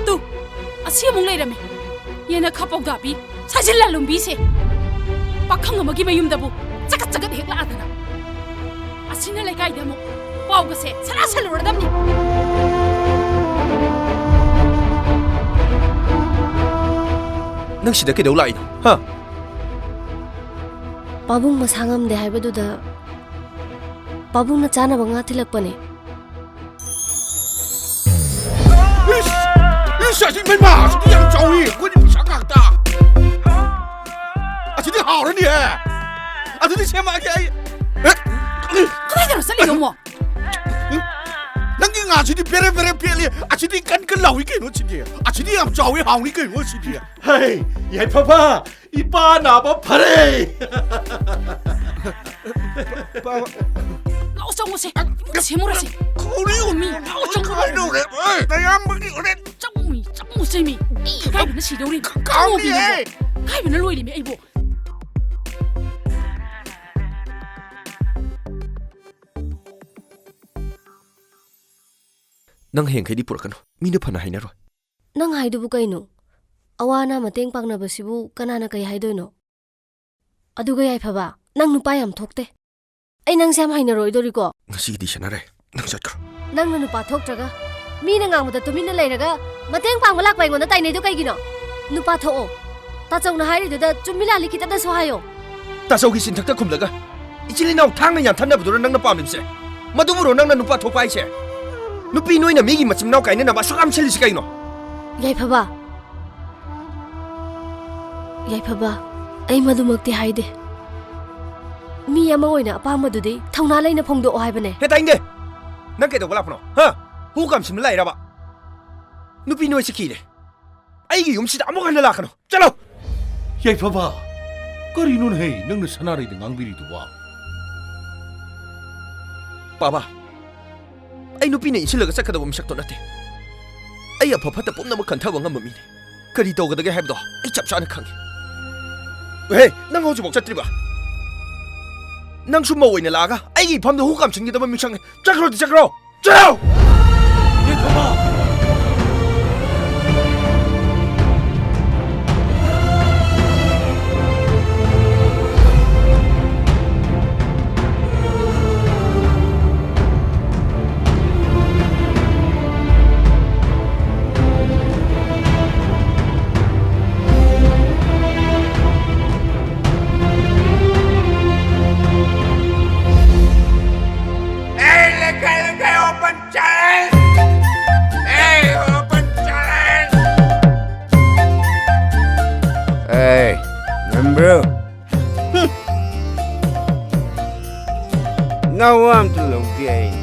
ꯇꯨ, ꯑꯁꯤ ꯑꯃꯨꯛ ꯂꯩꯔꯝꯃꯦ꯫ ꯌꯦꯅꯈꯥ ꯄꯧꯗꯥꯕꯤ, ꯁꯥꯖꯤꯜ ꯂꯥꯂꯨꯝꯕꯤꯁꯦ꯫ ꯄꯥꯈꯪ ꯑꯃꯒꯤ ꯃꯌꯨꯝꯗꯕꯨ ꯆꯒꯠ ꯆꯒꯠ ꯍꯦꯛ ꯂꯥꯛꯑꯗꯅ꯫ ꯑꯁꯤꯅ ꯂꯩꯀꯥꯏꯗ ꯑꯃꯨꯛ ꯄꯥꯎꯒꯁꯦ ꯁꯅꯥ ꯁꯜꯂꯨꯔꯗꯕꯅꯤ꯫ ꯅꯪ ꯁꯤꯗ ꯀꯩꯗꯧ ꯂꯥꯛꯏꯅꯣ? ꯍꯥ? ꯄꯥꯕꯨꯡ ꯃꯁꯥ ꯉꯝꯗꯦ ꯍꯥꯏꯕꯗꯨꯗ ꯄꯥꯕꯨꯡꯅ ꯆꯥꯅꯕ ꯉꯥ ꯊꯤꯜꯂꯛꯄꯅꯦ꯫ ꯏꯁ! ꯏꯁ! ꯑꯁꯤ ꯏꯃꯩꯃ! ꯑꯁꯤꯗꯤ ꯌꯥꯝ ꯆꯥꯎꯏ! ꯑꯩꯈꯣꯏꯗꯤ ꯄꯩꯁꯥ ꯉꯥꯛꯇ! ꯑꯁꯤꯗꯤ ꯍꯥꯎꯔꯅꯤꯍꯦ! ꯑꯗꯨꯗꯤ ꯁꯦꯝꯃꯛꯑꯒꯦ ꯑꯩ! ꯑꯦ! ꯀꯗꯥꯏꯗꯅꯣ ꯆꯠꯂꯤꯗꯣ ꯑꯃꯨꯛ? ꯅꯪꯒꯤ ꯉꯥꯁꯤꯗꯤ ꯕꯦꯔꯦ ꯕꯦꯔꯦ ꯄꯦꯠꯂꯤ! ꯑꯁꯤꯗꯤ ꯀꯟ ꯀꯟ ꯂꯥꯎꯏ ꯀꯩꯅꯣ ꯁꯤꯗꯤ! ꯑꯁꯤꯗꯤ ꯌꯥꯝ ꯆꯥꯎꯏ ꯍꯥꯎꯏ ꯀꯩꯅꯣ ꯁꯤꯗꯤ! ꯍꯩ! ꯌꯥꯏꯐꯕ! ꯏꯄꯥ ꯅꯥꯕ ꯐꯔꯦ! ꯂꯥꯛꯑꯣ, ꯆꯪꯉꯨꯁꯦ꯫ ꯏꯃꯨꯡꯗ ꯁꯦꯝꯃꯨꯔꯁꯦ꯫ ꯈꯧꯔꯤ ꯆꯪꯉꯨ, ꯃꯤ, ꯂꯥꯛꯑꯣ, ꯆꯪꯉꯨ꯫ ꯀꯥꯏꯗꯧꯔꯦ? ꯑꯣꯏ, ꯅꯌꯥꯝꯕꯒꯤ ꯍꯣꯔꯦꯟ꯫ ꯆꯪꯉꯨ, ꯃꯤ, ꯆꯪꯉꯨꯁꯦ, ꯃꯤ꯫ ꯑꯩ ꯏꯀꯥꯏꯕꯅ ꯁꯤꯗꯧꯔꯦ꯫ ꯀꯥꯎꯅꯤꯌꯦ꯫ ꯆꯪꯉꯨ, ꯃꯤ, ꯅꯪꯕꯣ꯫ ꯏꯀꯥꯏꯕꯅ ꯂꯣꯏꯔꯦꯃꯤ ꯑꯩꯕꯣ꯫ ꯅꯪ ꯍꯌꯦꯡꯈꯩꯗꯤ ꯄꯨꯔꯛꯀꯅꯨ꯫ ꯃꯤꯅ ꯐꯅ ꯍꯥꯏꯅꯔꯣꯏ꯫ ꯅꯪ ꯍꯥꯏꯗꯨꯕꯨ ꯀꯩꯅꯣ? ꯑꯋꯥ ꯑꯅꯥ ꯃꯇꯦꯡ ꯄꯥꯡꯅꯕꯁꯤꯕꯨ ꯀꯅꯥꯅ ꯀꯩ ꯍꯥꯏꯗꯣꯏꯅꯣ? ꯑꯗꯨꯒ ꯌꯥꯏꯐꯕ, ꯅꯪ ꯅꯨꯄꯥ ꯌꯥꯝ ꯊꯣꯛꯇꯦ꯫ ꯑꯩ ꯅꯪꯁꯦ ꯌꯥꯝ ꯍꯩꯅꯔꯣꯏꯗꯧꯔꯤꯀꯣ꯫ ꯉꯁꯤꯒꯤꯗꯤ ꯁꯥꯟꯅꯔꯦ, ꯅꯪ ꯆꯠꯈ꯭ꯔꯣ꯫ ꯅꯪꯅ ꯅꯨꯄꯥ ꯊꯣꯛꯇ꯭ꯔꯒ, ꯃꯤꯅ ꯉꯥꯡꯕꯗ ꯇꯨꯃꯤꯟꯅ ꯂꯩꯔꯒ, ꯃꯇꯦꯡ ꯄꯥꯡꯕ ꯂꯥꯛꯄ ꯑꯩꯉꯣꯟꯗ ꯇꯥꯏꯅꯩꯗꯣ ꯀꯩꯒꯤꯅꯣ? ꯅꯨꯄꯥ ꯊꯣꯛꯑꯣ꯫ ꯇꯥꯆꯧꯅ ꯍꯥꯏꯔꯤꯗꯨꯗ ꯆꯨꯝꯃꯤ ꯂꯥꯜꯂꯤ ꯈꯤꯇꯗꯁꯨ ꯍꯥꯏꯌꯣ꯫ ꯇꯥꯆꯧꯒꯤ ꯆꯤꯟꯊꯛꯇ ꯈꯨꯝꯂꯒ, ꯏꯆꯤꯜ ꯏꯅꯥꯎ ꯊꯥꯡꯅ ꯌꯥꯟꯊꯠꯅꯕꯗꯨꯔ ꯅꯪꯅ ꯄꯥꯝꯂꯤꯕꯁꯦ? ꯃꯗꯨꯕꯨꯔꯣ ꯅꯪꯅ ꯅꯨꯄꯥ ꯊꯣꯛꯄ ꯍꯥꯏꯁꯦ? ꯅꯨꯄꯤ ꯅꯣꯏꯅ ꯃꯤꯒꯤ ꯃꯆꯤꯟ ꯃꯅꯥꯎ ꯀꯥꯏꯅꯅꯕ ꯑꯁꯨꯛ ꯌꯥꯝ ꯁꯤꯜꯂꯤꯁꯤ ꯀꯩꯅꯣ? ꯌꯥꯏꯐꯕ, ꯌꯥꯏꯐꯕ, ꯑꯩ ꯃꯗꯨꯃꯛꯇꯤ ꯍꯥꯏꯗꯦ꯫ ꯃꯤ ꯑꯃ ꯑꯣꯏꯅ ꯑꯄꯥꯝꯕꯗꯨꯗꯤ ꯊꯧꯅꯥ ꯂꯩꯅ ꯐꯣꯡꯗꯣꯛꯑꯣ ꯍꯥꯏꯕꯅꯦ꯫ ꯍꯦ, ꯇꯥꯏꯅꯤꯡꯗꯦ! ꯅꯪ ꯀꯩꯗꯧꯕ ꯂꯥꯛꯄꯅꯣ? ꯍꯥ? ꯍꯨ ꯀꯥꯝꯁꯤꯟꯕ ꯂꯥꯛꯏꯔꯕ? ꯅꯨꯄꯤ ꯅꯣꯏꯁꯤ ꯈꯤꯔꯦ꯫ ꯑꯩꯒꯤ ꯌꯨꯝꯁꯤꯗ ꯑꯃꯨꯛ ꯍꯟꯅ ꯂꯥꯛꯀꯅꯨ꯫ ꯆꯠꯂꯣ! ꯌꯥꯏꯐꯕ, ꯀꯔꯤꯅꯣꯅꯦꯍꯦ ꯅꯪꯅ ꯁꯅꯥꯔꯩꯗ ꯉꯥꯡꯕꯤꯔꯤꯗꯨꯕꯣ? ꯄꯥꯕ, ꯑꯩ ꯅꯨꯄꯤꯅ ꯏꯟꯁꯤꯜꯂꯒ ꯆꯠꯀꯗꯕ ꯃꯤꯁꯛꯇꯣ ꯅꯠꯇꯦ꯫ ꯑꯩ ꯑꯐ ꯐꯠꯇ ꯄꯨꯝꯅꯃꯛ ꯈꯟꯊꯕ ꯉꯝꯕ ꯃꯤꯅꯤ꯫ ꯀꯔꯤ ꯇꯧꯒꯗꯒꯦ ꯍꯥꯏꯕꯗꯣ ꯑꯩ ꯆꯞ ꯆꯥꯅ ꯈꯪꯉꯤ꯫ ꯍꯦ, ꯅꯪ ꯍꯧꯖꯤꯛꯐꯥꯎ ꯆꯠꯇ꯭ꯔꯤꯕ? ꯅꯪꯁꯨ ꯃꯧ ꯑꯣꯏꯅ ꯂꯥꯛꯑꯒ ꯑꯩꯒꯤ ꯏꯐꯝꯗ ꯍꯨ ꯀꯥꯝꯁꯤꯟꯒꯗꯕ ꯃꯤꯁꯛꯅꯤ꯫ ꯆꯠꯈ꯭ꯔꯣꯗꯤ ꯆꯠꯈ꯭ꯔꯣ! ꯆꯠꯂꯣ! ꯌꯥꯏꯐꯕ! Bro. ꯍꯨꯝ꯫ ꯅꯋꯥ ꯑꯝꯇ ꯂꯧꯗꯦ ꯑꯩ꯫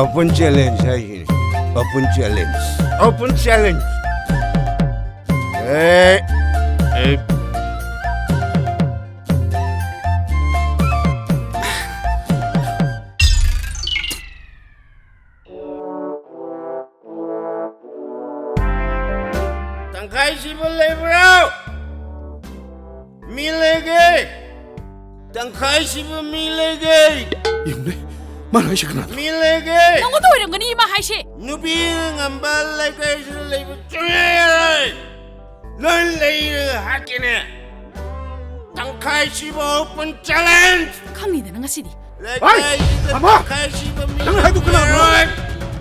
Open challenge ꯍꯥꯏꯁꯤꯅꯤ꯫ Open challenge꯫ Open challenge꯫ ꯑꯦ꯫ ꯑꯦ꯫ ꯇꯪꯈꯥꯏ ꯁꯤꯕ ꯂꯩꯕ꯭ꯔꯣ? ꯃꯤ ꯂꯩꯒꯦ? ꯇꯪꯈꯥꯏ ꯁꯤꯕ ꯃꯤ ꯂꯩꯒꯦ? ꯌꯦꯡꯉꯨꯅꯦ, ꯃꯥꯅ ꯍꯥꯏꯁꯦ ꯀꯅꯥꯅꯣ? ꯃꯤ ꯂꯩꯒꯦ? ꯅꯪꯉꯣꯟꯗ ꯑꯣꯏꯔꯝꯒꯅꯤ ꯏꯃꯥ ꯍꯥꯏꯁꯦ꯫ ꯅꯨꯄꯤꯅ ꯉꯝꯕ ꯂꯩꯀꯥꯏꯁꯤꯗ ꯂꯩꯕ ꯁꯨꯡꯌꯥ ꯌꯥꯔꯣꯏ꯫ ꯂꯣꯏ ꯂꯩꯔꯒ ꯍꯥꯠꯀꯦꯅꯦ꯫ ꯇꯪꯈꯥꯏ ꯁꯤꯕ open challenge꯫ ꯈꯪꯅꯤꯗꯅ ꯉꯁꯤꯗꯤ꯫ ꯂꯩꯀꯥꯏꯁꯤꯗ ꯍꯣꯏ! ꯑꯃ! ꯇꯪꯈꯥꯏ ꯁꯤꯕ ꯃꯤ ꯅꯪ ꯍꯥꯏꯗꯣ ꯀꯅꯥꯅꯣ? ꯌꯥꯔꯣꯏ꯫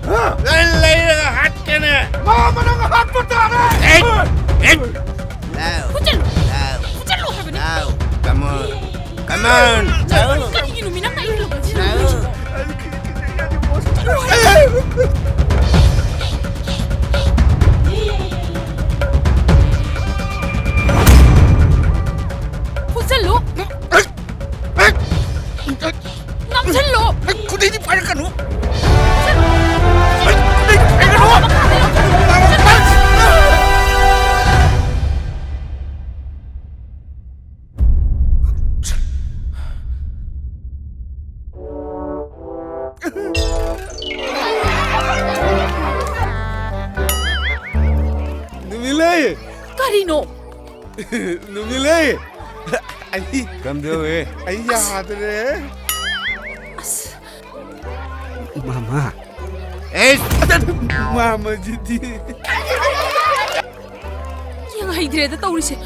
ꯍꯥ? ꯂꯣꯏ ꯂꯩꯔꯒ ꯍꯥꯠꯀꯦꯅꯦ꯫ ꯃꯥ ꯑꯃ ꯅꯪ ꯍꯥꯠꯄ ꯇꯥꯔꯦ! ꯑꯦ! ꯑꯦ! ꯂꯥꯎ! ꯐꯨꯆꯜꯂꯨ! ꯂꯥꯎ! ꯐꯨꯆꯜꯂꯨ ꯍꯥꯏꯕꯅꯤ! ꯂꯥꯎ! Come on! Come on! ꯂꯥꯎ! ꯀꯔꯤꯒꯤꯅꯣ ꯃꯤ ꯅꯪꯅ ꯑꯩ ꯂꯧꯕꯁꯤ? ꯂꯥꯎ! ꯐꯨꯆꯜꯂꯨ! ꯅꯝꯁꯤꯜꯂꯨ! ꯈꯨꯗꯩꯗꯤ ꯄꯥꯏꯔꯛꯀꯅꯨ! ꯈꯨꯗꯩꯗꯤ ꯄꯥꯏꯔꯛꯀꯅꯨ! ꯅꯨꯃꯤꯠꯂꯩ! ꯀꯔꯤꯅꯣ? ꯅꯨꯃꯤꯠꯂꯩ! ꯑꯩ ꯀꯝꯗꯧꯋꯦ? ꯑꯩ ꯌꯥꯗ꯭ꯔꯦ꯫ ꯑꯁ꯫ ꯃꯥꯃꯥ꯫ ꯑꯦꯁ! ꯃꯥꯃꯥꯖꯤꯗꯤ꯫ ꯌꯦꯡ ꯍꯩꯇ꯭ꯔꯦꯗ ꯇꯧꯔꯤꯁꯦ꯫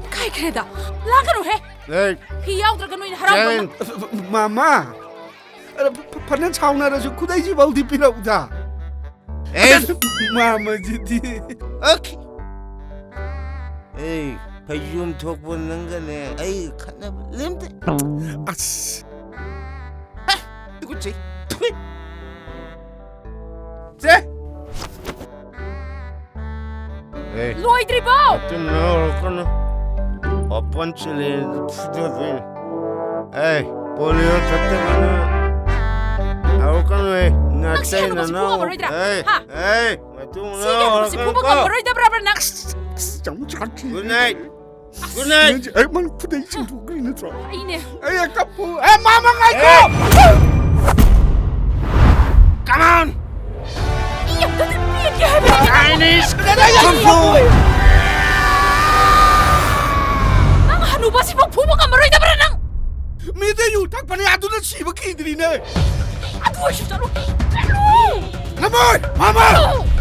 ꯀꯥꯏꯈ꯭ꯔꯦꯗ? ꯂꯥꯛꯀꯅꯨꯍꯦ꯫ ꯑꯦ! ꯐꯤ ꯌꯥꯎꯗ꯭ꯔꯒ ꯅꯣꯏꯅ ꯍꯔꯥꯎꯕ ꯆꯦꯟ! ꯑꯃ- ꯃꯥꯃꯥ! ꯑ, ꯐ-, ꯐ-, ꯐꯅ ꯁꯥꯎꯅꯔꯁꯨ ꯈꯨꯗꯩꯁꯤꯐꯥꯎꯗꯤ ꯄꯤꯔꯛꯎꯗ꯫ ꯑꯦꯁ! ꯃꯥꯃꯥꯖꯤꯗꯤ꯫ ꯑꯣꯀꯦ꯫ ꯑꯦ, ꯐꯩꯖꯣꯝ ꯊꯣꯛꯄ ꯅꯪꯒꯅꯦ ꯑꯩ ꯈꯠꯅꯕ ꯂꯦꯝꯇꯦ꯫ ꯑꯁ꯫ ꯍꯦ, ꯇꯨꯀꯠꯆꯩ꯫ ꯊꯨꯏ꯫ ꯆꯦ! ꯑꯦ, ꯂꯣꯏꯗ꯭ꯔꯤꯕꯣ? ꯃꯇꯨꯝ ꯂꯧꯔꯛꯀꯅꯨ꯫ ꯑꯣꯄꯟ ꯆꯦꯂꯦꯟꯖ ꯐꯨꯗꯗꯣꯏꯅꯤ꯫ ꯑꯦ, ꯄꯣꯂꯤꯑꯣ ꯊꯛꯇꯕꯅ ꯍꯧꯔꯛꯀꯅꯨꯍꯦ꯫ ꯅꯪ ꯁꯤ ꯅꯇꯩ ꯍꯅꯨꯕꯁꯤ ꯅꯅꯥꯎ꯫ ꯐꯨꯉꯝꯃꯔꯣꯏꯗ꯭ꯔꯥ? ꯑꯦ, ꯍꯥ? ꯑꯦ, ꯃꯇꯨꯡ ꯁꯤꯒꯤ ꯍꯅꯨꯕꯁꯤ ꯐꯨꯕ ꯍꯧꯔꯛꯀꯅꯨꯀꯣ꯫ ꯉꯝꯃꯔꯣꯏꯗꯕ꯭ꯔꯥ ꯅꯪ? ꯑꯁ, ꯌꯥꯝ ꯁꯥꯊꯤ꯫ Good night. Good night. ꯅꯪꯁꯦ ꯑꯩ ꯃꯥꯅ ꯈꯨꯗꯩ ꯆꯤꯡꯊꯣꯛꯈ꯭ꯔꯤ ꯅꯠꯇ꯭ꯔꯣ? ꯑꯩꯅꯦ꯫ ꯑꯩ ꯀꯞꯄꯨ꯫ ꯑꯦ, ꯃꯥꯃ ꯉꯥꯏꯈꯣ꯫ ꯑꯦ! Come on! ꯃꯤ ꯑꯝꯇꯗꯤ ꯄꯦꯟꯒꯦ ꯍꯥꯏꯕꯅꯤ꯫ Chinese Kung Fu! ꯅꯪ ꯍꯅꯨꯕꯁꯤꯕꯨ ꯐꯨꯕ ꯉꯝꯃꯔꯣꯏꯗꯕ꯭ꯔꯥ ꯅꯪ? ꯃꯤꯗ ꯌꯨ ꯊꯛꯄꯅꯤ, ꯑꯗꯨꯅ ꯁꯤꯕ ꯀꯤꯗ꯭ꯔꯤꯅꯦ꯫ ꯑꯗꯨ ꯑꯣꯏꯔꯁꯨ ꯆꯠꯂꯣ꯫ ꯆꯠꯂꯣ! ꯉꯝꯃꯣꯏ! ꯃꯥꯃ! ꯆꯠꯂꯣ!